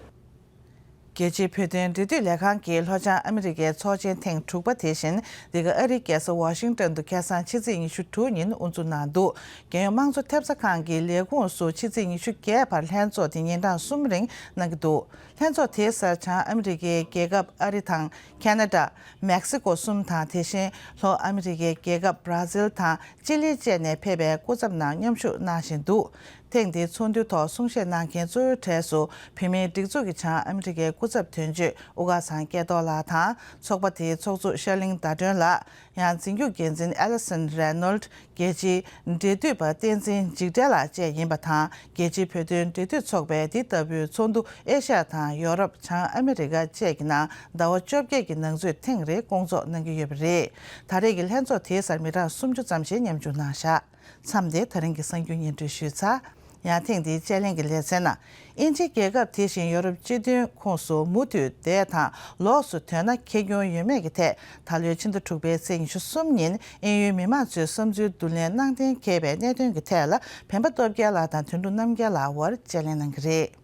རྒྱལ་སྤྱིའི་བོད་དོན་འབྲེལ་མཐུད་ལས་ཁང་གིས་ལྷོ་བྱང་ཨ་མི་རི་ཀའི་ཚོགས་ཆེན་ཐེངས་དྲུག་པ་དེ་བཞིན་འདི་ག་ཨ་རིའི་རྒྱལ་ས་ཝ་ཤིང་ཏོན་དུ་ཁ་སང་ཕྱི་ཚེས་ཉི་ཤུ་དྲུག་ཉིན་དབུ་འཛུགས་གནང་འདུག་རྒྱལ་ཡོངས་དམངས་གཙོ་ཐེབས་རྩ་ཁང་གི་ལས་ཁུངས་སུ་ཕྱི་ཚེས་ཉི་ཤུ་བརྒྱད་བར་ལྷན་ཚོགས་དེ་ཉིན་གྲངས་གསུམ་རིང་གནང་གི་འདུག་ལྷན་ཚོགས་དེའི་སར་བྱང་ཨ་མི་རི་ཀའི་རྒྱལ་ཁབ་ཨ་རི་དང་ཁ་ན་ཌ། མེག་སི་ཀོ་གསུམ་དང་། དེ་བཞིན་ལྷོ་ཨ་མི་རི་ཀའི་རྒྱལ་ཁབ་བྷ་ར་ཟིལ་དང་ཅི་ལི་བཅས་ནས་ཕེབས་པའི་སྐུ་ཚབ་རྣམས་མཉམ་ཞུགས་གནང་བཞིན་འདུག་ཐེངས་འདིའི་ཚོགས་འདུའི་ཐོག་གསུང་བཤད་གནང་མཁན་གཙོ་བོའི་གྲས་སུ་བོད་མིའི་སྒྲིག་འཛུགས་ཀྱི་བྱང་ཨ་མི་རི་ཀའི་སྐུ་ཚབ་དོན་གཅོད་དབུ་དཀར་ཚང་སྐལ་རྡོར་ལགས་དང་། ཚོགས་པ་དེའི་ཚོགས་གཙོ་ཤར་གླིང་ཟླ་སྒྲོན་ལགས། ཡང་འཛིན་སྐྱོང་འགན་འཛིན་ཨེ་ལི་སན་རེ་ནོལ། རྒྱལ་སྤྱིའི་འབྲེལ་མཐུད་པ་བསྟན་འཛིན་འཇིགས་བྲལ་ལགས་བཅས་ཡིན་པ་དང་། རྒྱལ་སྤྱིའི་བོད་དོན་འབྲེལ་མཐུད་ཚོགས་པས་འདི་ལྟ་བུའི་ཚོགས་འདུ་ཨེ་ཤ་ཡ་དང་ཡོ་རོབ། བྱང་ཨ་མི་རི་ཀ་བཅས་ཀྱི་ནང་ཟླ་བ་བཅོ་བརྒྱད་ཀྱི་ནང་ཚུད་ཐེངས་རེ་སྐོང་ཚོགས་གནང་གི་ཡོད་པ་རེད། ད་རེས་ཀྱི་ལྷན་ཚོགས་དེའི་སར་མི་གྲངས་སུམ་ཅུ་ཙམ་ཞིག་མཉམ་ཞུགས་གནང་བཞག་མཚམས་འདིར་ད་རིང་གི་གསར་འགྱུར་སྙན་སྒྲོན་ཞུས་ཚར། ཡང་ཐེངས་འདིའི་དཔྱད་གླེང་གི་ལེ་ཚན་ནང་། དབྱིན་ཇིའི་རྒྱལ་ཁབ་དེ་བཞིན་ཡོ་རོབ་སྤྱི་མཐུན་ཁོངས་སུ་མུ་མཐུད་བསྡད་དང་ལོགས་སུ་ཐོན་ན་ཁེ་གྱོང་ཡོད་མེད་ཀྱི་ཐད། ད་ལོའི་ཕྱི་ཟླ་དྲུག་པའི་ཚེས་ཉི་ཤུ་གསུམ་ཉིན་དབྱིན་ཡུལ་མི་མང་ཚོའི་བསམ་ཚུལ་བསྡུ་ལེན་གནང་གཏན་འཁེལ་བའི་གནད་དོན་གྱི་ཐད་ལ། འཕན་པ་སྟོབས་རྒྱལ་ལགས་དང་དོན་གྲུབ་རྣམ་རྒྱལ་ལགས་དབར་དཔྱད་གླེང་གནང་གི་རེད།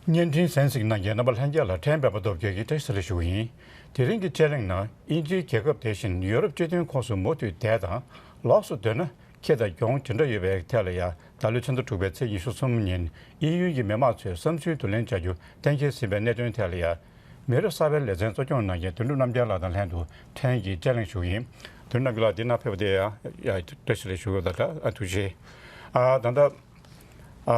བརྙན་འཕྲིན་གསན་གཟིགས་གནང་མཁན་རྣམ་པ་ལྷན་རྒྱས་ལ་ཕྲན་འཕན་པ་སྟོབས་རྒྱལ་གྱིས་བཀྲ་ཤིས་བདེ་ལེགས་ཞུ་གི་ཡིན། དེ་རིང་གི་དཔྱད་གླེང་ནང་དབྱིན་ཇིའི་རྒྱལ་ཁབ་དེ་བཞིན་ཡོ་རོབ་སྤྱི་མཐུན་ཁོངས་སུ་མུ་མཐུད་བསྡད་དང་ལོགས་སུ་སྡོད་ན་ཁེ་དང་གྱོང་ཇི་འདྲ་ཡོད་པའི་ཐད་ལ་ཡང་ད་ལོའི་ཕྱི་ཟླ་དྲུག་པའི་ཚེས་ཉི་ཤུ་གསུམ་ཉིན་དབྱིན་ཡུལ་གྱི་མི་མང་ཚོས་བསམ་ཚུལ་བསྡུ་ལེན་བྱ་རྒྱུ་གཏན་འཁེལ་ཟིན་པའི་གནད་དོན་ཐད་ལ་ཡང་མི་རབས་གསར་པའི་ལེ་ཚན་གཙོ་སྐྱོང་གནང་མཁན་དོན་གྲུབ་རྣམ་རྒྱལ་ལགས་དང་ལྷན་དུ་ཕྲན་གྱིས་དཔྱད་གླེང་ཞུ་གི་ཡིན། དོན་གྲུབ་རྣམ་རྒྱལ་ལགས་འདི་ན་ཕེབས་པ་དེ་ཡང་ཡང་བཀྲ་ཤིས་བདེ་ལེགས་ཞུ་གི་ཡོད། ད་ལྟ་ཨ་ཐུགས་རྗེ་ཆེ། ཨ་ད་ལྟ་ཨ་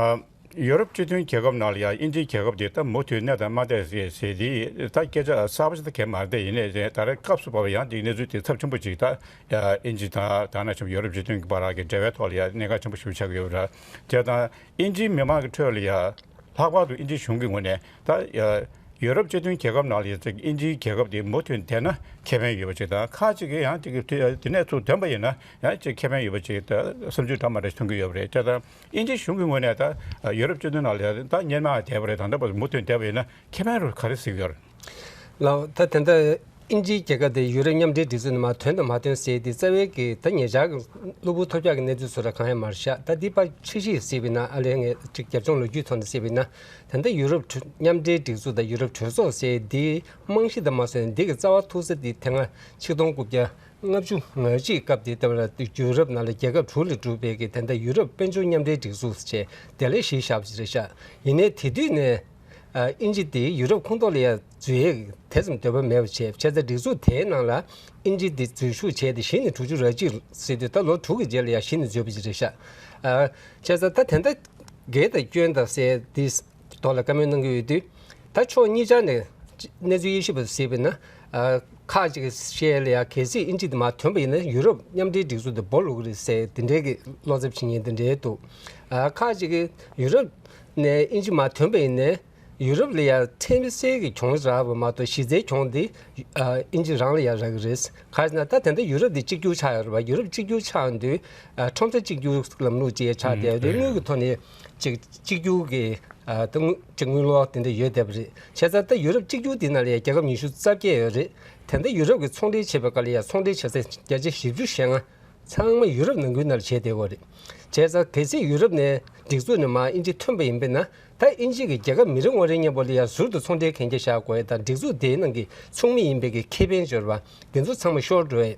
ཡོ་རོབ་སྤྱི་མཐུན་རྒྱལ་ཁབ་ནང་ལ་ཡང་དབྱིན་ཇིའི་རྒྱལ་ཁབ་དེ་ད་མུ་མཐུད་གནས་དང་མ་གནས་ཟེར་ཟེར་དེ་ད་སྐད་ཆ་གསར་པ་ཞིག་ད་གས་མ་རེད། ཡིན་ནའི་ད་རེས་སྐབས་སུ་བབས་པ་ཡང་དེའི་གནས་ཚུལ་དེ་ཚབས་ཆེན་པོ་ཅིག་ད་དབྱིན་ཇི་དང་ད་ནང་བཞིན་ཡོ་རོབ་སྤྱི་མཐུན་གྱི་བར་གྱི་འབྲེལ་བའི་ཐོག་ལ་ཡང་གནད་འགག་ཆེན་པོ་ཞིག་ཆགས་ཀྱི་ཡོད་རེད། དེ་དང་དབྱིན་ཇིའི་མི་མང་གི་ཁྲོད་ལ་ཡང་ལྷག་པར་དུ་དབྱིན་ཇིའི་གཞུང་གི་ངོས་ནས་ད་ཡོ་རོབ་སྤྱི་མཐུན་རྒྱལ་ཁབ་ནང་ལ་ཡོད་ཚད་དབྱིན་ཇིའི་རྒྱལ་ཁབ་དེ་མུ་མཐུད་བསྡད་ན་ཁེ་ཕན་ཡོད་པ་ཅིག་དང་། ཁག་ཅིག་གིས་ཡང་དེ་གི་དེ་ནས་ཚུར་ཐོན་པ་ཡིན་ན་ཡང་ཅིག་ཁེ་ཕན་ཡོད་པ་ཅིག་ད་བསམ་ཚུལ་འདྲ་མི་འདྲ་ཞིག་མཐོང་གི་ཡོད་པ་རེད། དེ་དང་དབྱིན་ཇིའི་གཞུང་གི་ངོས་ནས་ད་ཡོ་རོབ་སྤྱི་མཐུན་ནང་ལ་ཡང་ད་སྔོན་མ་བསྡད་པ་རེད། ད་ལྟ་བར་དུ་མུ་མཐུད་བསྡད་པ་ཡིན་ན་ཁེ་ཕན་རུ་ག་རེ་གཟིགས་ཡོད་རེད། ལགས། ད་དེ་འདྲ་དབྱིན་ཇིའི་རྒྱལ་ཁབ་དེ་ཡུ་རོབ་མཉམ་འབྲེལ་སྒྲིག་འཛུགས་ནང་མར་ཐོན་དང་མ་ཐོན་ཟེར་དེ་རྩ་བའི་གི་ད་ཉེ་ཆར་གི་གློ་བུར་ཐོལ་རྒྱག་གི་གནས་ཚུལ་ཚོ་ར་གང་ཡང་མ་རེད་ཤག་ད་འདི་ཕར་ཕྱི་བཤིག་ཟེར་བས་ན་ཨ་ལས་ངས་ཅིག་རྒྱབ་ལྗོངས་ལོ་རྒྱུས་ཐོག་ནས་ཟེར་བས་ན། ད་ལྟ་ཡུ་རོབ་གྲོས་མཉམ་འབྲེལ་སྒྲིག་འཛུགས་དང་ཡུ་རོབ་གྲོས་ཚོགས་ཟེར་འདི་རྨང་གཞི་དང་མ་སོན་འདི་གི་རྩ་བ་ཐུག་ས་འདི་དེ་སྔ་ཆིག་སྟོང་དགུ་བརྒྱ་ལྔ་བཅུ་ང་གཅིག་སྐབས་དེ་ལྟ་བུ་ལ་ཡུ་རོབ་ནང་ལ་རྒྱལ་ཁབ་དྲུག་ལས་གྲུབ་པའི་གི་ད་ལྟ་ཡུ་རོབ་དཔལ་འབྱོར་མཉམ་འབྲེལ་སྒྲིག་འཛུགས་ཟེར་དེ་ལས་གཞི་བཞག་པ་ཞིག་རེད་ཤག་ཡིན་ནའི་དེ་དུས་ནས། ཨ་དབྱིན་ཇི་དེ་ཡུ་རོབ་ཁོངས་གཏོགས་ལ་ཡང་འཛུལ་ཡས་དེ་ཙམ་འདོད་པ་མེད་པ་བྱས། བྱས་ཙང་སྒྲིག་འཛུགས་དེའི་ནང་ལ་དབྱིན་ཇི་དེ་འཛུལ་ཞུགས་བྱས་ཏེ་གཞི་ནས་དྲུག་ཅུ་རེ་གཅིག་ཟེར་དུས་ད་ལོ་དྲུག་གི་རྗེས་ལ་ཡང་གཞི་ནས་འཛུལ་བ་ཅིག་རེད་ཤག་ཨ་བྱས་ཙང་ད་དེ་འདྲ་འགལ་དང་སྐྱོན་དང་ཟེར་དེ་ཐོག་ལ་བཀའ་མོལ་གནང་གི་ཡོད་དུས། ད་ཕྱོགས་གཉིས་ཆར་ནས་གནས་ཚུལ་དབྱེ་ཞིབ་པ་གཟིགས་པ་ཡིན་ན། ཨ་ཁག་ཅིག་གིས་བཤད་ལ་ཡང་གལ་སྲིད་དབྱིན་ཇི་དེ་མར་ཐོན་པ་ཡིན་ན་ཡུ་རོབ་མཉམ་འབྲེལ་སྒྲིག་འཛུགས་དེ་སྦོ་ལོག་གི་རེད་ཟེར་དེ་འདྲའི་གི་བློ་འཚབ་བྱེད་མཁན་དེ་འདྲའི་འདུག་ཨ་ཁག་ཅིག་གིས་ཡུ་རོབ་ནས་དབྱིན་ཇི་མར་ཐོན་པ་ཡིན་ནའི། ཡུ་རོབ་ལ་ཡང་ཁྲལ་སེལ་གྱི་གྱོང་རག་པ་མ་གཏོགས་གཞི་རྩའི་གྱོང་དེ་ཨ་དབྱིན་ཇི་རང་ལ་ཡང་རག་གི་རེད། ག་རེ་ཟེར་ན་ད་དེ་འདྲ་ཡུ་རོབ་དེ་གཅིག་གྱུར་ཆགས་ཡོད་རེད་པ། ཡུ་རོབ་གཅིག་གྱུར་ཆགས་དུས་ཨ་ཁྲོམ་ས་གཅིག་གྱུར་ལམ་ལུགས་ཅིག་ཆགས་བསྡད་ཡོད་རེད། དངུལ་གྱི་ཐོག་ནས་གཅིག་གཅིག་གྱུར་གྱི་ཨ་ད་དངུལ་གཅིག་དངུལ་ལོར་དེ་འདྲ་ཡོད་བསྡད་པ་རེད། བྱས་ཙང་ད་ཡུ་རོབ་གཅིག་གྱུར་དེ་ནང་ལ་ཡང་རྒྱལ་ཁབ་ཉི་ཤུ་རྩ་བརྒྱད་ཡོད་རེད། དེ་འདྲ་ཡུ་རོབ་ཀྱི་ཚོང་འབྲེལ་བྱེད་པའི་སྐབས་ལ་ཡང་ཚོང་འབྲེལ་བྱེད་ས་བརྒྱ་ཆ་བཞི་བཅུ་ཞེ་ལྔ། ཚང་མ་ཡུ་རོབ་ནང་ཁུལ་ནང་ལ་བྱས་བསྡད་ཡོད་རེད། བྱས་ཙང་གལ་སྲིད་ཡུ་རོབ་ནས་སྒྲིག་འཛུགས་ནས་མར་དབྱིན་ཇི་ཐོན་པ་ཡིན་པས་ན་ད་དབྱིན་ཇི་གི་རྒྱལ་ཁབ་མི་རེ་ངོ་རེ་མཉམ་པོ་ལ་ཡང་ཟུར་དུ་ཚོང་འབྲེལ་གན་རྒྱ་བཞག་དགོས་ཡ་དང་སྒྲིག་འཛུགས་དེའི་ནང་གི་ཚོགས་མི་ཡིན་པའི་གི་ཁེ་ཕན་འབྱོར་བ་དེ་ཚོ་ཚང་མ་ཤོར་འགྲོ་ཡས་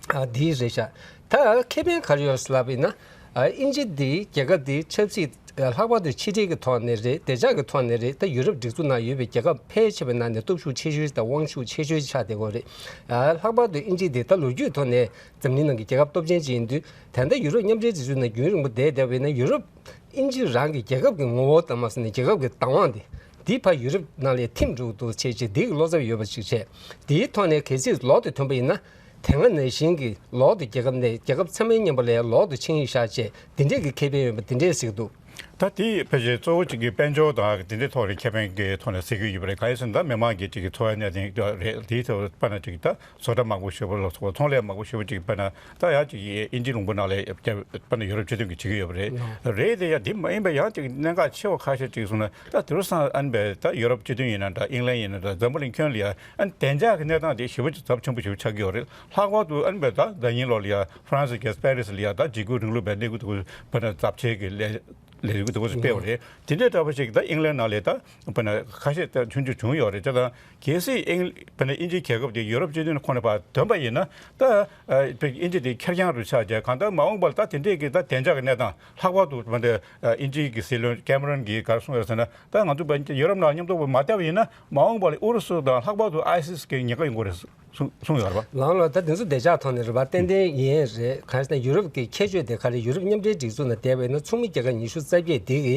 ཨ་འདི་རེད་ཤག་ད་ཁེ་ཕན་ག་རེ་ཡོད་ལབ་པ་ཡིན་ན་ཨ་དབྱིན་ཇི་འདི་རྒྱལ་ཁབ་འདི་ཆབ་སྲིད་ལྷག་པར་དུ་ཕྱི་འབྲེལ་གྱི་ཐོག་ནས་རེད། བདེ་འཇགས་ཀྱི་ཐོག་ནས་རེད། ད་ཡུ་རོབ་སྒྲིག་འཛུགས་ནང་ཡོད་པའི་རྒྱལ་ཁབ་ཕལ་ཆེ་བའི་ནང་ནས་སྟོབས་ཤུགས་ཆེ་ཤོས་དང་དབང་ཤུགས་ཆེ་ཤོས་ཆགས་བསྡད་ཡོད་རེད། ཨ་ལྷག་པར་དུ་དབྱིན་ཇི་འདི་ད་ལོ་རྒྱུས་ཐོག་ནས་འཛམ་གླིང་ནང་གི་རྒྱལ་ཁབ་སྟོབས་ཆེན་ཅིག་ཡིན་དུས་ད་ལྟ་ཡུ་རོབ་མཉམ་འབྲེལ་སྒྲིག་འཛུགས་ནང་རྒྱུན་རིང་པོ་བསྡད་བསྡད་པ་ཡིན་ན་ཡུ་རོབ་དབྱིན་ཇི་རང་གི་རྒྱལ་ཁབ་ཀྱི་ངོ་བོ་དང་མ་ཟད་ནས་རྒྱལ་ཁབ་ཀྱི་བདག་དབང་དེ་འདི་ཕར་ཡུ་རོབ་ནང་ལ་ཐིམ་འགྲོ་གི་འདུག་བྱས་རྗེས་འདི་གི་བློ་འཚབ་ཡོད་པ་ཞིག་བྱས། དེའི་ཐོག་ནས་གལ་སྲིད་ལོག་ཏུ་ཐོན་པ་ཡིན་ན། དེ་སྔ་ནང་བཞིན་གྱི་ལོག་ཏུ་རྒྱལ་ཁབ་ནས་རྒྱལ་ཁབ་ཚང་མའི་མཉམ་པ་ལ་ཡང་ལོག་ཏུ་ཆིངས་ཡིག་བཞག་བྱས་འདི་འདྲས་ཀྱི་ཁེ་ཕན་ཡོད་པ་འདི་འདྲས་གཟིགས་འདུག་ད་དེ་ཕལ་ཆེར་གཙོ་བོ་གཅིག་གི་དཔལ་འབྱོར་དང་འདི་འདྲའི་ཐོག་ནས་ཁེ་ཕན་གྱི་ཐོག་ནས་གཟིགས་ཀྱི་ཡོད་པ་རེད། གང་ཡིན་ཟེར་ན་ད་མི་མང་གི་གཅིག་གི་འཚོ་བའི་གནས་སྟངས་རེད། དེའི་ཐོག་དཔེར་ན་གཅིག་ད་བཟོ་གྲྭ་མང་པོ་ཞེ་པོ་ལ་སོགས་པ་ཚོང་ལས་མང་པོ་ཞེ་པོ་གཅིག་དཔེར་ན་ད་ཡང་གཅིག་དབྱིན་ཇི་ལུང་པ་ནང་ལ་དཔེར་ན་ཡོ་རོབ་སྤྱི་མཐུན་གྱི་བྱེད་ཀྱི་ཡོད་པ་རེད། རེད་དེ་ཡང་དེ་མ་ཡིན་པ་ཡང་གཅིག་གནད་འགག་ཆེ་བ་ཁ་ཤས་གཅིག་གསུངས་ན་ད་དེང་སང་ཨ་ནི་བས་ད་ཡོ་རོབ་སྤྱི་མཐུན་ཡིན་ན་འདྲ། ཨིང་ལན་ཡིན་ན་འདྲ། འཛམ་བུ་གླིང་ཁྱོན་ལ་ཡང་ཨ་ནི་བདེ་འཇགས་ཀྱི་གནས་སྟངས་དེ་ཞེ་པོ་ཅིག་ཚབས་ཆེན་པོ་ཞིག་ཆགས་ཀྱི་ཡོད་རེད། ལྷག་པར་དུ་ཨ་ནི་བས་ད་ཟླ་ཉིན་ལོ་ལ་ཡང་ཧྥ་རན་སི་གི་པེ་རི་སི་ལ་ཡང་ད་འཇིགས་སྐུལ་རིང་ལུགས་པའི་གནས་སྐབས་དེ་བར་ན་ཚབས་ཆེ་གི་ལས་ ལས་འགུལ་དེ་འདྲ་སྤེལ་བ་རེད། དེ་འདྲའི་འདྲ་པོ་ཞིག་ད་ཨིང་ལན་ནང་ལ་ད་དཔེར་ན་ཁ་ཤས་ད་ཆུང་ཆུང་བྱུང་ཡོད་རེད། ད་ད་གལ་སྲིད་ཨིང་དཔེར་ན་དབྱིན་ཇིའི་རྒྱལ་ཁབ་དེ་ཡུ་རོབ་སྤྱི་མཐུན་ཁོངས་ནས་ཕར་འདོན་པ་ཡིན་ན། ད་ཨ་དབྱིན་ཇི་དེ་ཁེར་རྐྱང་རུ་ཆགས་བྱས། གང་ལྟར་མ་འོངས་པར་ད་དེ་འདྲས་ཀྱི་ད་བདེ་འཇགས་ཀྱི་གནས་སྟངས་ལྷག་པར་དུ་མ་དེ་ཨིན་ཇིའི་གི་སྲིད་བློན་ཀེ་མ་རོན་གྱིས་ག་རེ་གསུངས་ཡོད་ཟེར་ན། ད་ང་ཚོ་བ་ཡུ་རོབ་ནང་མཉམ་དུ་མ་བསྡད་པ་ཡིན་ན། མ་འོངས་པར་ཨུ་རུ་སུ་དང་ལྷག་པར་དུ་ཨའི་སི་སི་གི་ཉེན་ཁ་ཡོང་གི་རེད་གསུངས་གསུངས་ཡོད་རེད་པ། ལགས་ལགས། ད་དེ་ཚོ་བདེ་འཇགས་ཐོག་ནས་རེད་པ། ཏན་ཏན་ཡིན་རེད། གང་ཡིན་ཟེར་ན་ཡུ་རོབ་ཀྱི་ཁྱད་ཆོས་དེ་ག་རེ། ཡུ་རོབ་མཉམ་འབྲེལ་སྒྲིག་འཛུགས་ནང་བསྡད་པ་ཡིན་ན་ཚོགས་མི་རྒྱལ་ཁབ་ཉི་ཤུ་རྩ་བརྒྱད་དེ་གི་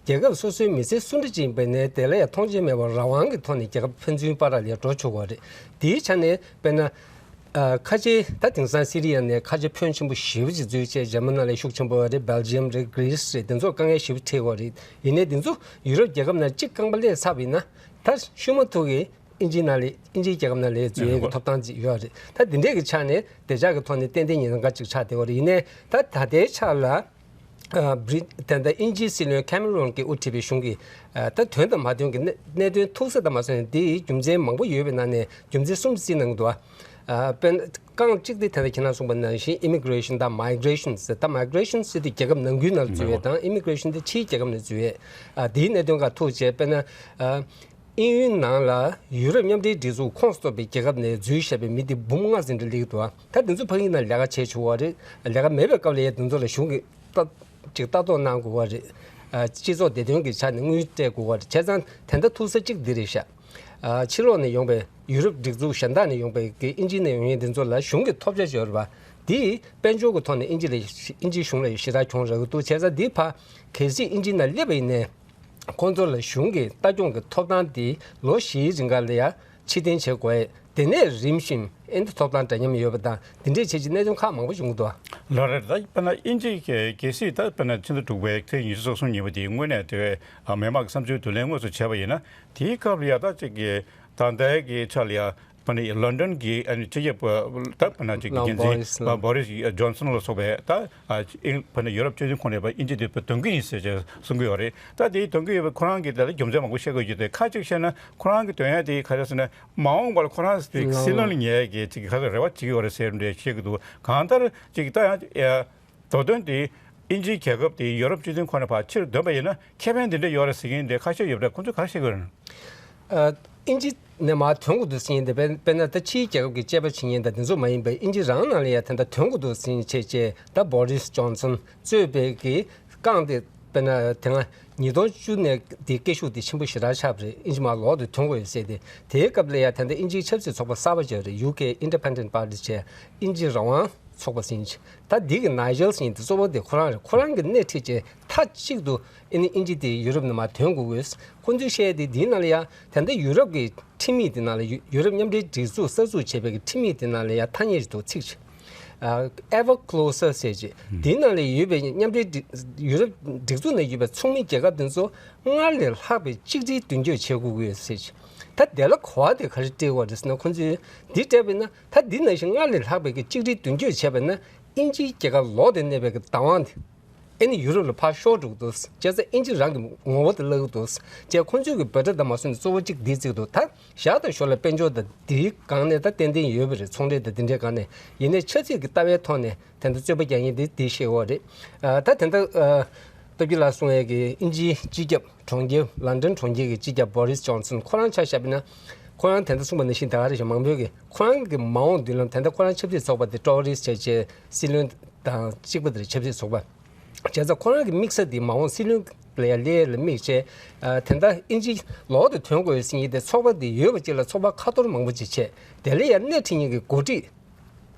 རྒྱལ་ཁབ་སོ་སོའི་མི་སེར་སུ་འདྲ་ཅིག་ཡིན་པ་ནས་དེ་ལ་ཡང་མཐོང་མཆན་མེད་པར་རང་དབང་གི་ཐོག་ནས་རྒྱལ་ཁབ་ཕན་ཚུན་བར་ལ་ཡང་འགྲོ་ཆོག་གི་རེད། དེའི་ཆ་ནས་དཔེར་ན། ཨ་ཁ་ཆེ་ད་དེང་སང་སི་རི་ཡ་ནས་ཁ་ཆེ་ཕོན་ཆེན་པོ་ཞེ་པོ་ཅིག་འཛུལ་བྱས་འཇར་མ་ནི་ལ་ཤུགས་ཆེན་པོ་རེད། སྦེལ་ཇི་ཡམ་རེད། གྷི་རི་སི་རེད། དེ་ཚོར་དཀའ་ངལ་ཞེ་པོ་འཕྲད་ཡོད་རེད། ཡིན་ནའི་དེ་ཚོ་ཡུ་རོབ་རྒྱལ་ཁབ་ནང་གཅིག་རྐང་པ་སླེབས་ཚར་བ་ཡིན་ན། ད་ཤུ་མ་ཐུག་གི་དབྱིན་ཇིའི་ནང་ལ་དབྱིན་ཇིའི་རྒྱལ་ཁབ་ནང་ལ་འཛུལ་ཡས་ཀྱི་ཐོབ་ཐང་ཅིག་ཡོད་རེད། ད་དེ་འདྲས་ཀྱི་ཆ་ནས་བདེ་འཇགས་ཀྱི་ཐོག་ནས་ཏན་ཏན་ཉེན་ཁ་ཅིག་ཆགས་བསྡད་ཡོད་རེད། ཡིན་ནའི་ད་ད་ལྟའི་ཆ་ལ། ཨ་བྷི་རི་ད་ལྟ་དབྱིན་ཇིའི་སྲིད་བློན་ཁེ་མེ་རོན་གྱིས་དབུ་ཁྲིད་པའི་གཞུང་གིས། ཨ་ད་དོན་དང་མ་དོན་གྱི་གནད་གནད་དོན་ཐུག་ས་དང་མ་སོང་ཡང་དེའི་རྒྱུ་མཚན་མང་པོ་ཡོད་པའི་ནང་ནས་རྒྱུ་མཚན་གསུམ་བརྩིས་གནང་གི་འདུག་ཨ་དཔེར་ན་རྐང་གཅིག་དེ་ད་ལྟ་ཁྱེད་རང་གསུངས་པ་ནང་བཞིན་ཨི་མི་གྷི་རེ་ཤན་དང་མའི་གྷི་རེ་ཤན་ཟེར། ད་མའི་གྷི་རེ་ཤན་ཟེར་དུས་རྒྱལ་ཁབ་ནང་ཁུལ་ནང་ལ་འཛུལ་བའི་དང་ཨི་མི་གྷི་རེ་ཤན་དེ་ཕྱིའི་རྒྱལ་ཁབ་ནང་འཛུལ་བའི། ཨ་དེའི་གནད་དོན་ཁག་ཐུག་བྱས། དཔེར་ན་ཨ། དབྱིན་ཡུལ་ནང་ལ་ཡུ་རོབ་མཉམ་འབྲེལ་སྒྲིག་འཛུགས་ཁོངས་གཏོགས་པའི་རྒྱལ་ཁབ་ནས་འཛུལ་བཞག་པའི་མི་དེ་འབུམ་ལྔ་ཟིན་འདྲ་སླེབས་འདུག་ད་དེ་ཚོ་ཕ་གི་ནང་ལས་ཀ་བྱས་ཆོག་པ་རེད། ལས་ཀ་མེད་པའི་སྐབས་ལ་ཡང་དེ་ཚོ་ལ་གཞུང་གིས་ལྟ་ཅིག་ལྟ་རྟོག་གནང་དགོས་པ་རེད། ཨ་སྤྱི་ཚོགས་བདེ་དོན་གྱི་ཆ་ནས་དངུལ་སྤྲད་དགོས་པ་རེད། བྱས་ཙང་དེ་འདྲ་ཐུག་ས་གཅིག་འདི་རེད་ཤག་ཨ་ཕྱི་ལོགས་ནས་ཡོང་པའི་ཡུ་རོབ་སྒྲིག་འཛུགས་གཞན་དག་ནས་ཡོང་པའི་གི་དབྱིན་ཇི་ནས་ཡོང་མཁན་དེ་ཚོ་ལ་གཞུང་གི་ཐོབ་ཆ་ཡོད་རེད་པ། དེས་དཔལ་འབྱོར་གྱི་ཐོག་ནས་དབྱིན་ཇི་ལ་དབྱིན་ཇིའི་གཞུང་ལ་ཞེ་དྲག་གྱོང་རག་གི་འདུག་བྱས་ཙང་འདི་ཕར་གལ་སྲིད་དབྱིན་ཇི་ནང་སླེབས་པ་ཡིན་ནའི། ཁོང་ཚོ་ལ་གཞུང་གི་ལྟ་སྐྱོང་གི་ཐོབ་ཐང་དེ་ལོ་བཞིའི་རིང་ག་ལ་ཡ་ཕྱིར་འཐེན་བྱེད་དགོས། དེ་ནས་རིམ་བཞིན་ཨེ་འདི་ཐོབ་ཐང་འདྲ་མཉམ་ཡོད་པ་དང་དེ་འདྲས་བྱས་ཀྱི་གནད་དོན་ཁག་མང་པོ་བྱུང་འདུག་ལགས་རེད། ད་དཔེར་ན་དབྱིན་ཇི་གི་གལ་སྲིད་ད་དཔེར་ན་ཕྱི་ཟླ་དྲུག་པའི་ཚེས་ཉི་ཤུ་རྩ་གསུམ་ཉིན་མོ་དེ་དངོས་གནས་དེ་མི་མང་གི་བསམ་ཚུལ་བསྡུ་ལེན་དངོས་སུ་བྱས་པ་ཡིན་ན། དེའི་སྐབས་ལ་ཡ་ད་ཅིག་གི་ད་ལྟའི་གི་ཆ་ལ་ཡ། དཔེར་ན་ལོན་ཌོན་གྱི་ཨ་ནི་སྤྱི་ཁྱབ་ད་དཔེར་ན་ཅིག་འགན་འཛིན་བྷོ་རིས་ཇོན་སན་ལ་སོགས་པས་ད་ཨ་ཨིང་དཔེར་ན་ཡུ་རོབ་སྤྱི་མཐུན་ཁོངས་ནས་ཡིན་པ་དབྱིན་ཇི་དེ་དཔེ་འདོན་གྱི་ཡིན་ཟེར་ཅིག་གསུང་གི་ཡོད་རེད། ད་དེའི་འདོན་གྱི་ཡོད་པའི་ཁོ་རང་གིས་དེ་ལ་རྒྱུ་མཚན་མང་པོ་བཤད་དགོས་ཀྱི་འདུག་ཁ་ཅིག་བཤད་ན་ཁོ་རང་གི་འདོན་ཡ་དེ་ག་རེ་ཟེར་ན་མ་འོངས་པར་ཁོ་རང་དེ་སྲིད་བློན་ལ་ཉེ་གི་ཅིག་ག་ཚོད་རེ་བ་བྱེད་ཀྱི་ཡོད་རེད་ཟེར་འདྲ་བཤད་ཀྱི་འདུག་གང་ལྟར་ཅིག་ད་ཡང་། མདོ་དོན་དེ་དབྱིན་ཇིའི་རྒྱལ་ཁབ་དེ་ཡུ་རོབ་སྤྱི་མཐུན་ཁོངས་ནས་ཕར་ཕྱིར་འདོན་པ་ཡིན་ན་ཁེ་ཕན་དེ་འདྲ་ཡོད་རེད་ཟེར་མཁན་དེ་ཁ་ཤས་ཡོད་པ་འདྲ། ཁོང་ཚོས་ག་རེ་བཤད་ཀྱི་ཡོད་རེད། ཨ་དབྱིན་ཇི་ནས་མར་ཐོན་དགོས་འདུག་ཟེར་མཁན་དེ་དཔེར་དཔེར་ན་ད་ཕྱིའི་རྒྱལ་ཁབ་ཀྱི་དཔྱད་པ་བྱེད་མཁན་དང་དེ་ཚོ་མ་ཡིན་པའི་དབྱིན་ཇི་རང་ནང་ལ་ཡ་ད་ལྟ་ཐོན་དགོས་འདུག་ཟེར་མཁན་བྱས་བྱས། ད་བྷོ་རིས་ཇོན་སན་གཙོས་པའི་གི་རྐང་དེ་དཔེར་ན་དེ་སྔ་ཉིས་སྟོང་བཅུ་ནས་དེ་སྐད་ཤུགས་དེ་ཆེན་པོ་ཞེ་དྲག་ཆགས་པ་རེད། དབྱིན་ཇི་མར་ལོག་ཏུ་ཐོན་དགོས་ཡོད་ཟེར་ཏེ། དེའི་སྐབས་ལ་ཡ་ད་ལྟ་དབྱིན་ཇིའི་ཆབ་སྲིད་ཚོགས་པ་གསར་པ་ཅིག་ཡོད་རེད། ཡུ་ཀེ་ཨིན་ཌི་པེན་ཌེན་ཊི་པར་ཊི་བྱས། དབྱིན་ཇི་རང་དབང་ཚོགས་པ་ཟེར་མཁན་ཅིག་ད་འདི་གི་ནཱི་ཇེལ་ཟེར་མཁན་དེ་གཙོ་བོ་དེ་ཁོ་རང་རེད། ཁོ་རང་གིས་སྣེ་ཁྲིད་བྱས་མཐའ་གཅིག་ཏུ་ཨ་ནི་དབྱིན་ཇི་དེ་ཡུ་རོབ་ནང་མར་ཐོན་དགོས་དགོས། ཁོ་ཚོས་བཤད་དེ་འདིའི་ནང་ལ་ཡ་ད་ལྟ་ཡུ་རོབ་ཀྱི་ཁྲིམས་ཡིག་དེ་ནང་ལ་ཡུ་ཡུ་རོབ་མཉམ་འབྲེལ་སྒྲིག་འཛུགས་གསར་འཛུགས་བྱས་པའི་གི་ཁྲིམས་ཡིག་དེ་ནང་ལ་ཡ་ཐ་སྙད་ཅིག་འདུག་ཚིག་ཅིག་ཨ་Ever Closer ཟེར་ཅིག་དེའི་ནང་ལ་ཡོད་པའི་མཉམ་འབྲེལ་སྒྲིག་ཡུ་རོབ་སྒྲིག་འཛུགས་ནང་ཡོད་པའི་ཚོགས་མི་རྒྱལ་ཁབ་དེ་ཚོ་སྔར་ལས་ལྷག་པའི་གཅིག་སྒྲིལ་མདུན་སྐྱོད་བྱེད་དགོས་ཀྱི་ཡོད་ཟེར་ཅིག་ད་དེ་ལ་གོ་བ་དེ་ག་རེ་སྤྲད་དགོས་རེད་ཟེར་ན། ཁོ་ཚོས་འདི་སྤྲད་པ་ཡིན་ན། ད་འདི་ནང་བཞིན་སྔར་ལས་ལྷག་པའི་གི་གཅིག་སྒྲིལ་མདུན་སྐྱོད་བྱས་པ་ན་དབྱིན་ཇིའི་རྒྱལ་ཁབ་ལོགས་དེར་གནས་པའི་གི་བདག་དབང་དེ་ཨ་ནི་ཡུ་རོབ་ལ་ཕར་ཤོར་འགྲོ་གི་འདུག་བྱས་ཙང་དབྱིན་ཇི་རང་གི་ངོ་བོ་དེ་བརླག་གི་འདུག་བྱས་ཁོ་ཚོས་གི་འབོད་སྒྲ་དང་མ་སོན་གཙོ་བོ་གཅིག་འདི་བརྩི་གི་འདུག་ད་བཞག་དང་ཞོར་ལ་དཔལ་འབྱོར་དང་འདིའི་སྒང་ནས་ད་ཏན་ཏན་ཡོད་པ་རེད། ཚོང་འབྲེལ་དང་འདི་འདྲའི་སྒང་ནས། ཡིན་ནའི་ཆབ་སྲིད་ཀྱི་ལྟ་བའི་ཐོག་ནས་དེ་འདྲ་རྩོད་པ་རྒྱག་མཁན་དེ་དེ་བཤད་ཡོད་རེད། ཨ་ད་དེ་འདྲ་ཨ་སྟོབས་རྒྱལ་ལགས་གསུང་ཡས་ཀྱི་དབྱིན་ཇིའི་སྤྱི་ཁྱབ་གྲོང་ཁྱེར་ལན་ཌན་གྲོང་ཁྱེར་གྱི་སྤྱི་ཁྱབ་བྷོ་རིས་ཇོན་སན་ཁོ་རང་ཆ་བཞག་པ་ན། ཁོ་རང་དེ་འདྲ་གསུངས་པ་ནང་བཞིན་ད་ག་རེ་ཞིག་མང་པོས་ཀྱི་ཁོ་རང་གི་མ་འོངས་མདུན་ལམ་དེ་འདྲ་ཁོ་རང་ཆབ་སྲིད་ཚོགས་པ་དེ་ཊོ་རིས་བྱས་བྱས་སྲིད་བློན་དང་གཅིག་པ་དེ་རེད། ཆབ་སྲིད་ཚོགས་པ་བྱས་ཙང་ཁོ་རང་གི་དམིགས་ས་དེ་མ་འོངས་སྲིད་བློན་ལ་ཡ་སླེབས་ལ་དམིགས་བྱས། ཨ་དེ་འདྲ་དབྱིན་ཇི་ལོག་ཏུ་ཐོན་དགོས་ཟེར་མཁན་དེ་ཚོགས་པ་དེ་ཡོད་པ་ཅིག་ལ་ཚོགས་པ་ཁ་གཏོར་མང་པོ་ཅིག་བྱས། དེ་ལ་ཡ་སྣེ་ཁྲིད་མཁན་གྱི་འགོ་ཁྲིད།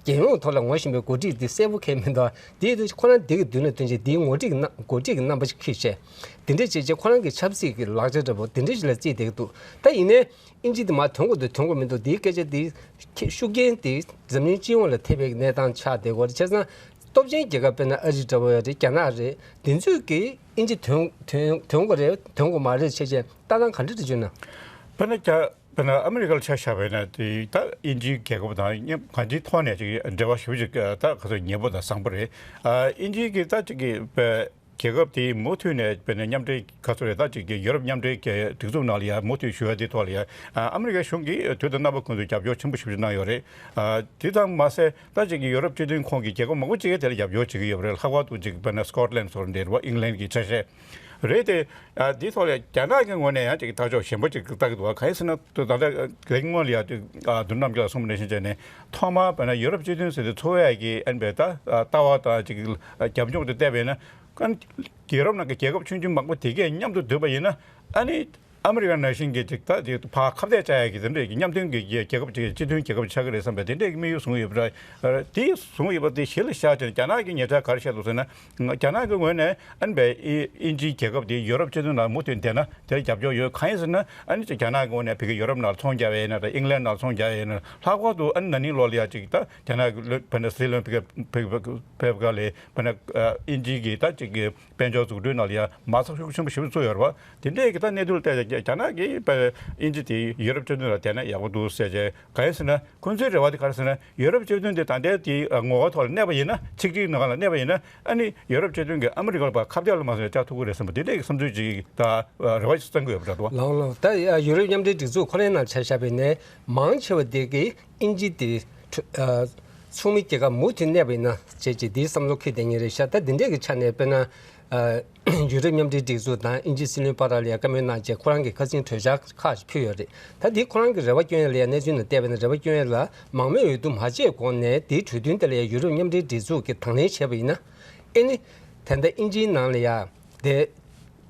རྒྱལ་ཡོངས་ཐོག་ལ་ངོ་ཤེས་པའི་འགོ་ཁྲིད་འདི་གསལ་པོ་གང་ཡང་མི་འདུག་དེའི་དུས་ཁོ་རང་འདི་གི་མདུན་ལ་ཐོན་རྗེས་འདིའི་ངོ་ཁྲིད་ཀྱི་རྣམ་འགོ་ཁྲིད་ཀྱི་རྣམ་པ་ཞིག་འཁྱེར་བྱས། དེ་འདྲས་བྱས་རྗེས་ཁོ་རང་གི་ཆབ་སྲིད་ཀྱི་ལག་ཆ་འདྲ་པོ་དེ་འདྲས་ཞིག་ལ་བརྩིས་བསྡད་ཀྱི་འདུག་ད་ཡིན་ནའི་དབྱིན་ཇི་འདི་མར་ཐོན་དགོས་འདུག་ཐོན་དགོས་མི་འདུག་འདིའི་སྐད་ཆ་འདི་ཁྱེད་ཤུགས་རྐྱེན་འདི་འཛམ་གླིང་སྤྱི་ཡོངས་ལ་ཐེབས་པའི་གནས་སྟངས་ཆགས་བསྡད་ཀྱི་ཡོད་རེད། བྱས་ཙང་སྟོབས་ཆེན་རྒྱལ་ཁབ་དཔེར་ན་ཨ་རི་འདྲ་པོ་ཡོད་རེད། རྒྱ་ནག་རེད། དེ་ཚོས་ཀྱིས་དབྱིན་ཇི་ཐོན་ཐོན་ཐོན་དགོས་རེད་ཐོན་དགོས་མ་རེད་བྱས་བྱས་ལྟ་སྟངས་ག་འདྲ་རེད་བརྗོད་ན། དཔེར་ན་རྒྱ། དཔེར་ན་ཨ་མི་རི་ཀ་ལ་ཆ་བཞག་པ་ཡིན་ན་དེ་ད་དབྱིན་ཇིའི་རྒྱལ་ཁབ་དང་མཉམ་གང་ཅིའི་ཐོག་ནས་ཅིག་འབྲེལ་བ་ཞེ་པོ་ཅིག་ད་ག་ཚོད་ཉེ་པོ་དང་བཟང་པོ་རེད། ཨ་དབྱིན་ཇིའི་གི་ད་ཅིག་གི་པ་ རྒྱལ་ཁབ་དེ་མུ་མཐུད་ནས་དཔེར་ན་མཉམ་འབྲེལ་ག་ཚོད་རེད། ད་ཅིག་གི་ཡོ་རོབ་མཉམ་འབྲེལ་གྱི་སྒྲིག་འཛུགས་ནང་ལ་ཡ་མུ་མཐུད་ཞུ་ཡ་དེ་ཐོག་ལ་ཡ་ཨ་ཨ་མི་རི་ཀའི་གཞུང་གིས་དུས་དང་རྣམ་པ་ཀུན་ཏུ་རྒྱབ་སྐྱོར་ཆེན་པོ་ཞེ་པོ་ཅིག་གནང་ཡོད་རེད། ཨ་དེ་ཙམ་མ་ཟད་ད་ཅིག་གི་ཡོ་རོབ་སྤྱི་མཐུན་ཁོངས་ཀྱི་རྒྱལ་ཁབ་མང་པོ་ཅིག་གིས་དེ་ལ་རྒྱབ་སྐྱོར་བྱེད་ཀྱི་ཡོད་པ་རེད། ལྷག་པར་དུ་ཅིག་དཔེར་ན་སྐོཊ་ལན་སོགས་འདི་རེད་བ། ཨིང་ལན་གྱི་ཆ་ཤས་རེད་དེ། ཨ་འདི་ཐོག་ལ་རྒྱ་ནག་གི་ངོས་ནས་ཡང་ཅིག་ཐག་གཅོད་ཞན་པོ་ཅིག་ལྟ་གི་འདུག་བ། གང་ཡིན་ཟེར་ན་ད་ལྟ་ལས་སྔོན་ལ་ཡ་དུས་ཨ་དུ་རྣམ་རྒྱལ་ལགས་གསུངས་པ་ནང་བཞིན་བྱས་ནས་ཐོག་མར་དཔེར་ན་ཡོ་རོབ་སྤྱི་མཐུན་ཟེར་དུས་ཚོགས་ཡ་གི་ཨན་པའི་ད་ལྟ་བ་དང་ཅིག་རྒྱབ་ལྗོངས་དེ་བལྟས་པས་ན་ཨ་ཡོ་རོབ་ནང་གི་རྒྱལ་ཁབ་ཆུང་ཆུང་མང་པོ་དེ་གས་མཉམ་དུ་འདུས་པ་ཡིན་ན་ཨ་ནི། ཨ་མི་རི་ཀ་ནང་བཞིན་གྱི་ཅིག་ད་དེ་ཕར་ཁ་གཏད་བཅག་ཡ་གི་དེ་འདྲས་ཀྱི་མཉམ་མཐུན་གྱི་རྒྱལ་ཁབ་ཅིག་སྤྱི་མཐུན་རྒྱལ་ཁབ་ཆགས་ཀྱི་རེད་བསམ་པའི་དེ་འདྲས་ཀྱི་དམིགས་ཡུལ་བཟུང་ཡོད་པ་རེད། དེ་བཟུང་ཡོད་པ་དེ་གཞི་ལ་བཞག་བྱས་ནས་རྒྱ་ནག་གི་ཉེ་ཆར་ག་རེ་བཤད་འདུག་ཟེར་ན། རྒྱ་ནག་གི་ངོས་ནས་ཨན་པའི་དབྱིན་ཇིའི་རྒྱལ་ཁབ་དེ་ཡོ་རོབ་སྤྱི་མཐུན་ནང་མུ་མཐུད་བསྡད་ན་དེར་རྒྱབ་སྐྱོར་ཡོད། གང་ཡིན་ཟེར་ན་ཨ་ནི་ཅིག་རྒྱ་ནག་གི་ངོས་ནས་ཕ་གི་ཡོ་རོབ་ནང་ཚོང་རྒྱག་ཡས་ཡིན་ན་དང་ཨིང་ལན་ནང་ཚོང་རྒྱག་ཡས་ཡིན་ན། ལྷག་པར་དུ་ཨ་ནི་ན་ནིང་ལོ་ལ་ཡ་ཅིག་ད་རྒྱ་ནག་གི་ལོ་ཕ་ནི་སྲིད་བློན་ཕ་གི་ཕེབས་ཀ་ལས་ཕ་ནི་དབྱིན་ཇི་གི་ད་ཅིག་གི་དཔལ་འབྱོར་འཛུགས་སྐྲུན་ནང་ལ་ཡ་མ་རྩ་ཤུགས་ཆེན་པོ་ཞེ་པོ་བཙུགས་ཡོད་རེད་བ། དེ་འདྲའི་གི་ད་གནས་ཚུལ་བལྟས་ཙང་རྒྱ་ནག་གིས་དཔེ་དབྱིན་ཇི་དེ་ཡུ་རོབ་སྤྱི་མཐུན་ལ་བསྡད་ན་ཡག་པོ་འདུག་ཟེར་བྱས། གང་ཡིན་ཟེར་ན་ཁོང་ཚོའི་རེ་བ་དེ་ག་རེ་ཟེར་ན་ཡུ་རོབ་སྤྱི་མཐུན་དེ་ད་ལྟའི་དེ་ངོ་བོ་ཐོག་ལ་གནས་པ་ཡིན་ན་ཆིག་སྒྲིལ་ནང་ལ་གནས་པ་ཡིན་ན་ཨ་ནི་ཡུ་རོབ་སྤྱི་མཐུན་གྱིས་ཨ་མི་རི་ཀ་ལ་ཕར་ཁ་གཏད་ལ་མ་སོང་ཡ་བཅག་ཐུབ་ཀྱི་རེད་བསམ་པ་དེ་འདྲའི་གི་བསམ་ཚུལ་ཅིག་ད་རེ་བ་ཞིག་བསམ་གྱི་ཡོད་པ་འདྲ་འདུག་བ། ལགས་ལགས། ད་ཡ་ཡུ་རོབ་མཉམ་འབྲེལ་སྒྲིག་འཛུགས་ཁོ་རའི་ནང་ཆ་བཞག་པ་ཡིན་ན་མང་ཆེ་བ་དེ་གིས་དབྱིན་ཇི་དེ་ཚུགས་མི་རྒྱལ་ཁབ་མུ་མཐུད་གནས་པ་ཡིན་ན་བྱས་ཅིག་དེའི་བསམ་བློ་འཁྱེར་བསྡད་མཁན་རེད་ཤག་ད་དེ་འདྲའི་གི་ཆ་ནས་དཔེར་ན། ཨ་ཡུ་རོབ་མཉམ་འབྲེལ་སྒྲིག་འཛུགས་དང་དབྱིན་ཇིའི་སྲིད་བློན་བར་ལ་ཡང་བཀའ་མོལ་གནང་རྗེས་ཁོ་རང་གིས་ཁ་སང་གྲོས་འཆར་ཁག་ཅིག་ཕུལ་ཡོད་རེད། ད་འདི་ཁོ་རང་གི་རེ་བ་སྐྱོན་ཡས་ལ་ཡང་གནས་ཚུལ་ནང་བལྟས་པ་ཡིན་ན་རེ་བ་སྐྱོན་ཡས་ལ་མང་མོས་འོས་བསྡུ་མ་བྱས་གོང་ནས་འདིའི་གྲོས་མཐུན་དེ་ལ་ཡང་ཡུ་རོབ་མཉམ་འབྲེལ་སྒྲིག་འཛུགས་ཀྱིས་དང་ལེན་བྱས་པ་ཡིན་ན། ཨེ་ནི། ད་ལྟ་དབྱིན་ཇིའི་ནང་ལ་ཡང་དེ་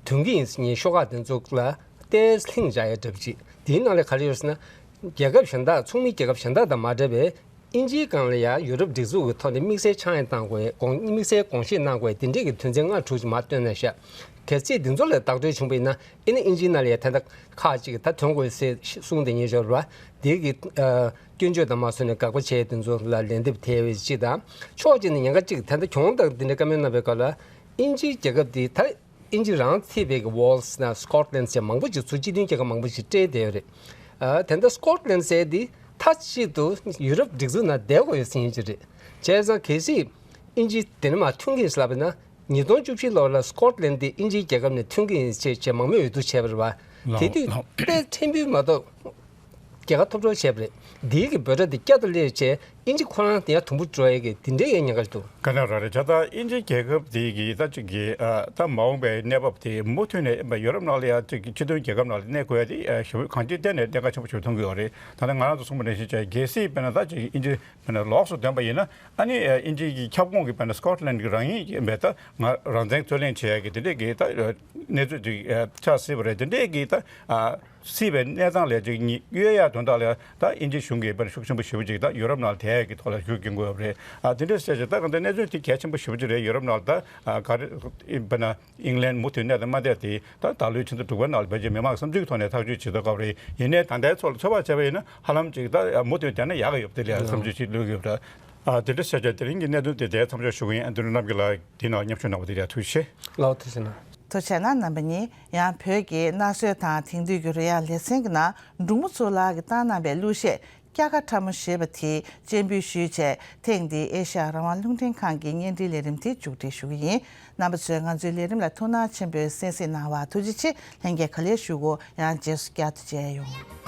ཐོན་གྱི་ཡིན་ཟེར་མཁན་ཤོག་ཁག་དེ་ཚོ་ལ་ཏོག་ཙམ་ལྷིང་འཇགས་ཡས་འདྲ་པོ་ཅིག་དེའི་ནང་ལ་ག་རེ་ཡོད་ཟེར་ན། རྒྱལ་ཁབ་གཞན་དག་ཚོགས་མི་རྒྱལ་ཁབ་གཞན་དག་དང་མ་འདྲ་བའི། དབྱིན་ཇིའི་སྒང་ལ་ཡང་ཡུ་རོབ་སྒྲིག་འཛུགས་ཀྱི་ཐོག་ནས་དམིགས་བསལ་ཆག་ཡང་བཏང་དགོས་དགོངས་དམིགས་བསལ་དགོངས་བཞེས་གནང་དགོས་དེ་འདྲས་ཀྱི་དོན་ཚན་ལྔ་དྲུག་ཅིག་མར་བཏོན་ན་ཤག་གལ་སྲིད་འདི་ཚོ་ལ་བདག་སྤྲོད་བྱུང་བ་ཡིན་ན་ཨེ་ནི་དབྱིན་ཇིའི་ནང་ལ་ཡང་ད་ལྟ་ཁག་ཅིག་ད་ཐོན་དགོས་ཟེར་གསུངས་བསྡད་མཁན་ཡོད་རེད་བ། དེ་གི་ཨ་སྐྱོན་བརྗོད་དང་མ་སོང་ནས་དགག་པ་བྱས་དེ་ཚོ་ལ་ལན་འདེབས་ཐེབས་པའི་གཅིག་དང་ཕྱོགས་གཅིག་ནས་ཉེན་ཁ་གཅིག་ད་ལྟ་གྱོང་དང་འདི་འདྲའི་བཀའ་མོལ་གནང་བའི་སྐབས་ལ་དབྱིན་ཇིའི་རྒྱལ་ཁབ་འདི་ད། དབྱིན་ཇི་རང་ཚིག་པའི་གི་ཝེལ་སི་དང་སྐོཊ་ལན་ཟེར་མང་པོ་ཅིག་ཚུར་སྤྱི་མཐུན་རྒྱལ་ཁབ་མང་པོ་ཅིག་སྤྲད་བསྡད་ཡོད་རེད། ཨ་དེ་འདྲ་སྐོཊ་ལན་ཟེར་འདི་མཐའ་གཅིག་ཏུ་ཡུ་རོབ་སྒྲིག་འཛུགས་ནང་བསྡད་དགོས་ཡོད་ཟེར་མཁན་ཅིག་རེད། བྱས་ཙང་གལ་སྲིད་དབྱིན་ཇི་དེ་ནས་མར་ཐོན་གྱི་ཡིན་ཟེར་ལབ་པ་ཡིན་ན་ཉིས་སྟོང་བཅུ་བཞི་ལོ་ལ་སྐོཊ་ལན་འདི་དབྱིན་ཇིའི་རྒྱལ་ཁབ་ནས་ཐོན་གྱི་ཡིན་ཅེས་བྱས་མང་མོས་འོས་བསྡུ་བྱས་པ་རེད་བ། དེ་དུས་དཔེ་ཕྲན་བུ་མ་གཏོགས། རྒྱལ་ཁ་ཐོབ་འགྲོ་བྱས་པ་རེད། འདིའི་གི་འབོད་སྒྲ་འདི་བསྐྱར་དུ་སླེབས་བྱས་དབྱིན་ཇི་ཁོ་རང་དེ་ཡང་དུམ་བུ་འགྲོ་ཡས་ཀྱི་དེ་འདྲའི་ཡང་ཉེན་ཁ་འདུག་ག་འདྲ་ར་རེད་ཆ་ད་དབྱིན་ཇིའི་རྒྱལ་ཁབ་དེ་གི་ད་ཅིག་གི་ཨ་ད་མ་འོངས་པའི་གནས་བབ་དེ་མུ་མཐུད་ནས་ཡོ་རོབ་ནང་ལ་ཡང་ཅིག་སྤྱི་མཐུན་རྒྱལ་ཁབ་ནང་ལ་གནས་དགོས་ཡ་དེ་ཨ་ཞེ་པོ་གང་ཅིའི་ཐད་ནས་གནད་འགག་ཆེན་པོ་ཞིག་མཐོང་གི་ཡོད་རེད། ད་ནི་ང་རང་ཚོ་གསུངས་པ་ནང་བཞིན་བྱས་གལ་སྲིད་དཔེར་ན་ད་ཅིག་དབྱིན་ཇི་དཔེར་ན་ལོགས་སུ་འདོན་པ་ཡིན་ན་ཨ་ནི་ཨ་དབྱིན་ཇི་གི་ཁྱབ་ཁོངས་ཀྱི་དཔེར་ན་སྐོཊ་ལན་གྱི་རང་ཉིད་ཀྱི་མེད་ད་ང་རང་བཙན་རྩོད་ལེན་བྱེད་ཡ་གི་དེ་འདྲས་ཀྱི་ད་གནས་ཚུལ་ཅིག་ཆགས་སྲིད་པ་རེད། དེ་འདྲས་ཀྱི་ད་ཨ། སྲིད་པའི་གནས་སྟངས་ལས་ཅིག་གཉིས་གཡོལ་ཡག་དོན་དག་ལ་ད་དབྱིན་ཇིའི་གཞུང་གིས་དཔེར་ན་ཤུགས་ཆེན་པོ་ཞེ་པོ་ཅིག་ད་ཡུ་རོབ་ནང་ལ་དེ་ཡག་གི་ཐོག་ལ་ཞུགས་ཀྱིན་དགོས་པ་རེད། ཨ་དེ་འདྲ་བཤད་ཅིག་ད་གང་ལྟར་གནས་ཚུལ་དེ་གལ་ཆེན་པོ་ཞེ་པོ་ཅིག་རེད། ཡུ་རོབ་ནང་ལ་ད་ཨ་ག་རེ་དཔེར་ན་ཨིང་ལན་མུ་མཐུད་གནས་དང་མ་གནས་དེ་ད་ད་ལོའི་ཕྱི་ཟླ་དྲུག་པའི་ནང་ལ་ཕལ་ཆེར་མི་མང་གི་བསམ་ཚུལ་གྱི་ཐོག་ནས་ཐག་གཅོད་བྱེད་ཐུབ་ཀྱི་རེད། ཡིན་ནའི་ད་ལྟའི་ཚོགས་ལ་ཚོད་དཔག་བྱས་པ་ཡིན་ན་ཧ་ལམ་ཅིག་ད་མུ་མཐུད་བསྡད་ན་ཡག་གི་ཡོད་པ་དེ་ལ་བསམ་ཚུལ་ཞིག་ལུས་ཀྱི་ཡོད་པ་རེད། ཨ་དེ་འདྲ་བཤད་ཅིག་དེ་རིང་གི་གནད་དོན་དེ་དེ་མཚམས་འཇོག་ཞུ་གི་ཡིན། ཨ་དེ་རིང་རྣམ་རྒྱལ་ལགས་དེ་ནང་མཉམ་ཞུགས་གནང་བ་དེ་ལ་ཐུགས་རྗེ་ཆེ། ལགས་ཐུགས་རྗེ་གནང་། ཐུགས་རྗེ་གནང་རྣམ་པ་གཉིས། ཡང་བོད་ཀྱི་གནའ་སྲོལ་དང་དེང་དུས་ཀྱི་རོལ་དབྱངས་ལེ་ཚན་གྱི་ནང་འབྲུག་མོ་ཚོ་ལགས་ཀྱིས་བཏང་གནང་བའི་གླུ་གཞས་སྐྱ་ཀ་ཁྲ་མོ་ཞེས་པ་དེ་སྤྱན་འབུལ་ཞུས་བྱས། ཐེངས་འདིའི་ཨེ་ཤ་ཡ་རང་དབང་རླུང་འཕྲིན་ཁང་གི་བརྙན་འཕྲིན་ལས་རིམ་དེ་མཇུག་སྒྲིལ་ཞུ་གི་ཡིན། རྣམ་པ་ཚོས་ང་ཚོའི་ལས་རིམ་ལ་ཐུགས་སྣང་ཆེན་པོས་གསན་གཟིགས་གནང་བར་ཐུགས་རྗེ་ཆེ། ལྷན་རྒྱས་ག་ལེར་བཞུགས་གོ། ཡང་རྗེས་སུ་བསྐྱར་དུ་མཇལ་ཡོང་།